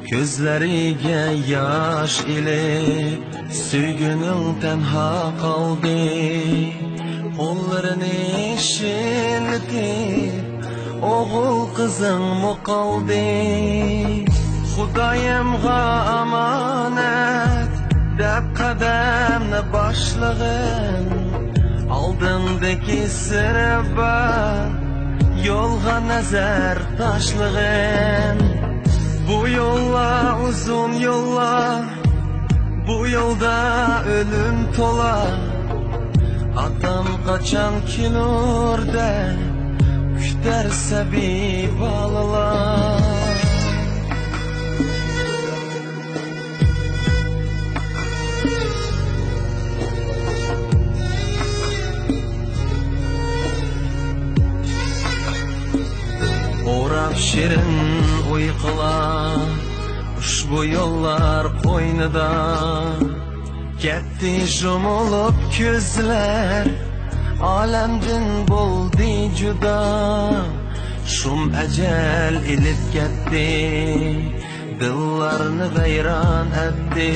كۆزلىرىگە ياش ئېلىپ، سۆيگۈنۈڭ تەنھا قالدى. قوللىرىنى شىللىتىپ، ئوغۇل قىزىڭمۇ قالدى. خۇدايىمغا ئامانەت دەپ قەدەمنى باشلىغىن. ئالدىڭدىكى سىرى بار يولغا نەزەر تاشلىغىن. بۇ يوللار ئۇزۇن يوللار، بۇ يولدا ئۆلۈم تولا. ئاتام قاچان كېلۇر دەپ كۈتەر سەبىي بالىلار. ئوراپ شېرىن ئۇيقۇلار ئۇشبۇ يوللار قوينىدا. كەتتى يۇمۇلۇپ كۆزلەر، ئالەمدىن بولدى جۇدا. شۇم ئەجەل ئېلىپ كەتتى، دىللارنى ۋەيران ئەتتى.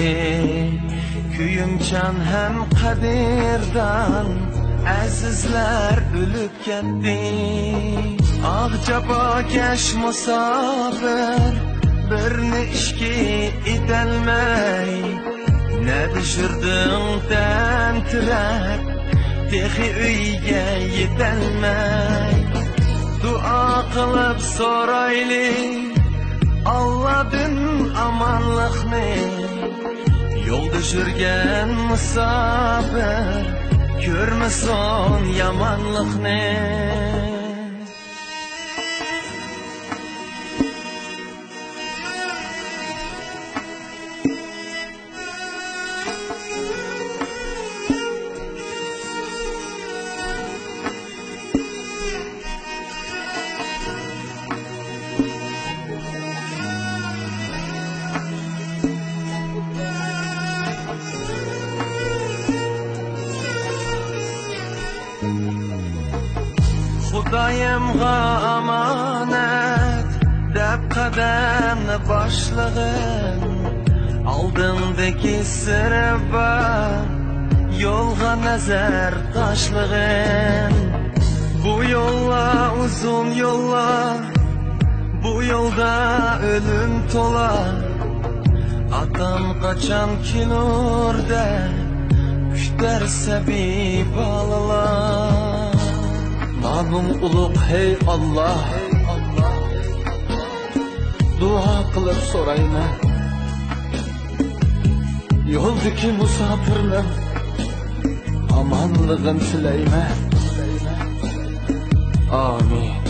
كۆيۈمچان ھەم قەدىردان ئەزىزلەر ئۆلۈپ كەتتى. ئاھ جاپاكەش مۇساپىر، بىرنى ئىككى ئېتەلمەي، نەدە يۈردۈڭ تەمتىرەپ، تېخى ئۆيگە يېتەلمەي. دۇئا قىلىپ سورايلى ئاللادىن ئامانلىقنى. يولدا يۈرگەن مۇساپىر كۆرمىسۇن يامانلىقنى. خۇدايىمغا ئامانەت دەپ قەدەمنى باشلىغىن، ئالدىڭدىكى سىرى بار يولغا نەزەر تاشلىغىن. بۇ يوللار ئۇزۇن يوللار، بۇ يولدا ئۆلۈم تولا. ئاتام قاچان كېلۇر دەپ كۈتەر سەبىي بالىلار. نامىڭ ئۇلۇغ ھەي ئاللا، دۇئا قىلىپ سورايمەن. يولدىكى مۇساپىرنىڭ ئامانلىقىنى تىلەيمەن. ئامىن.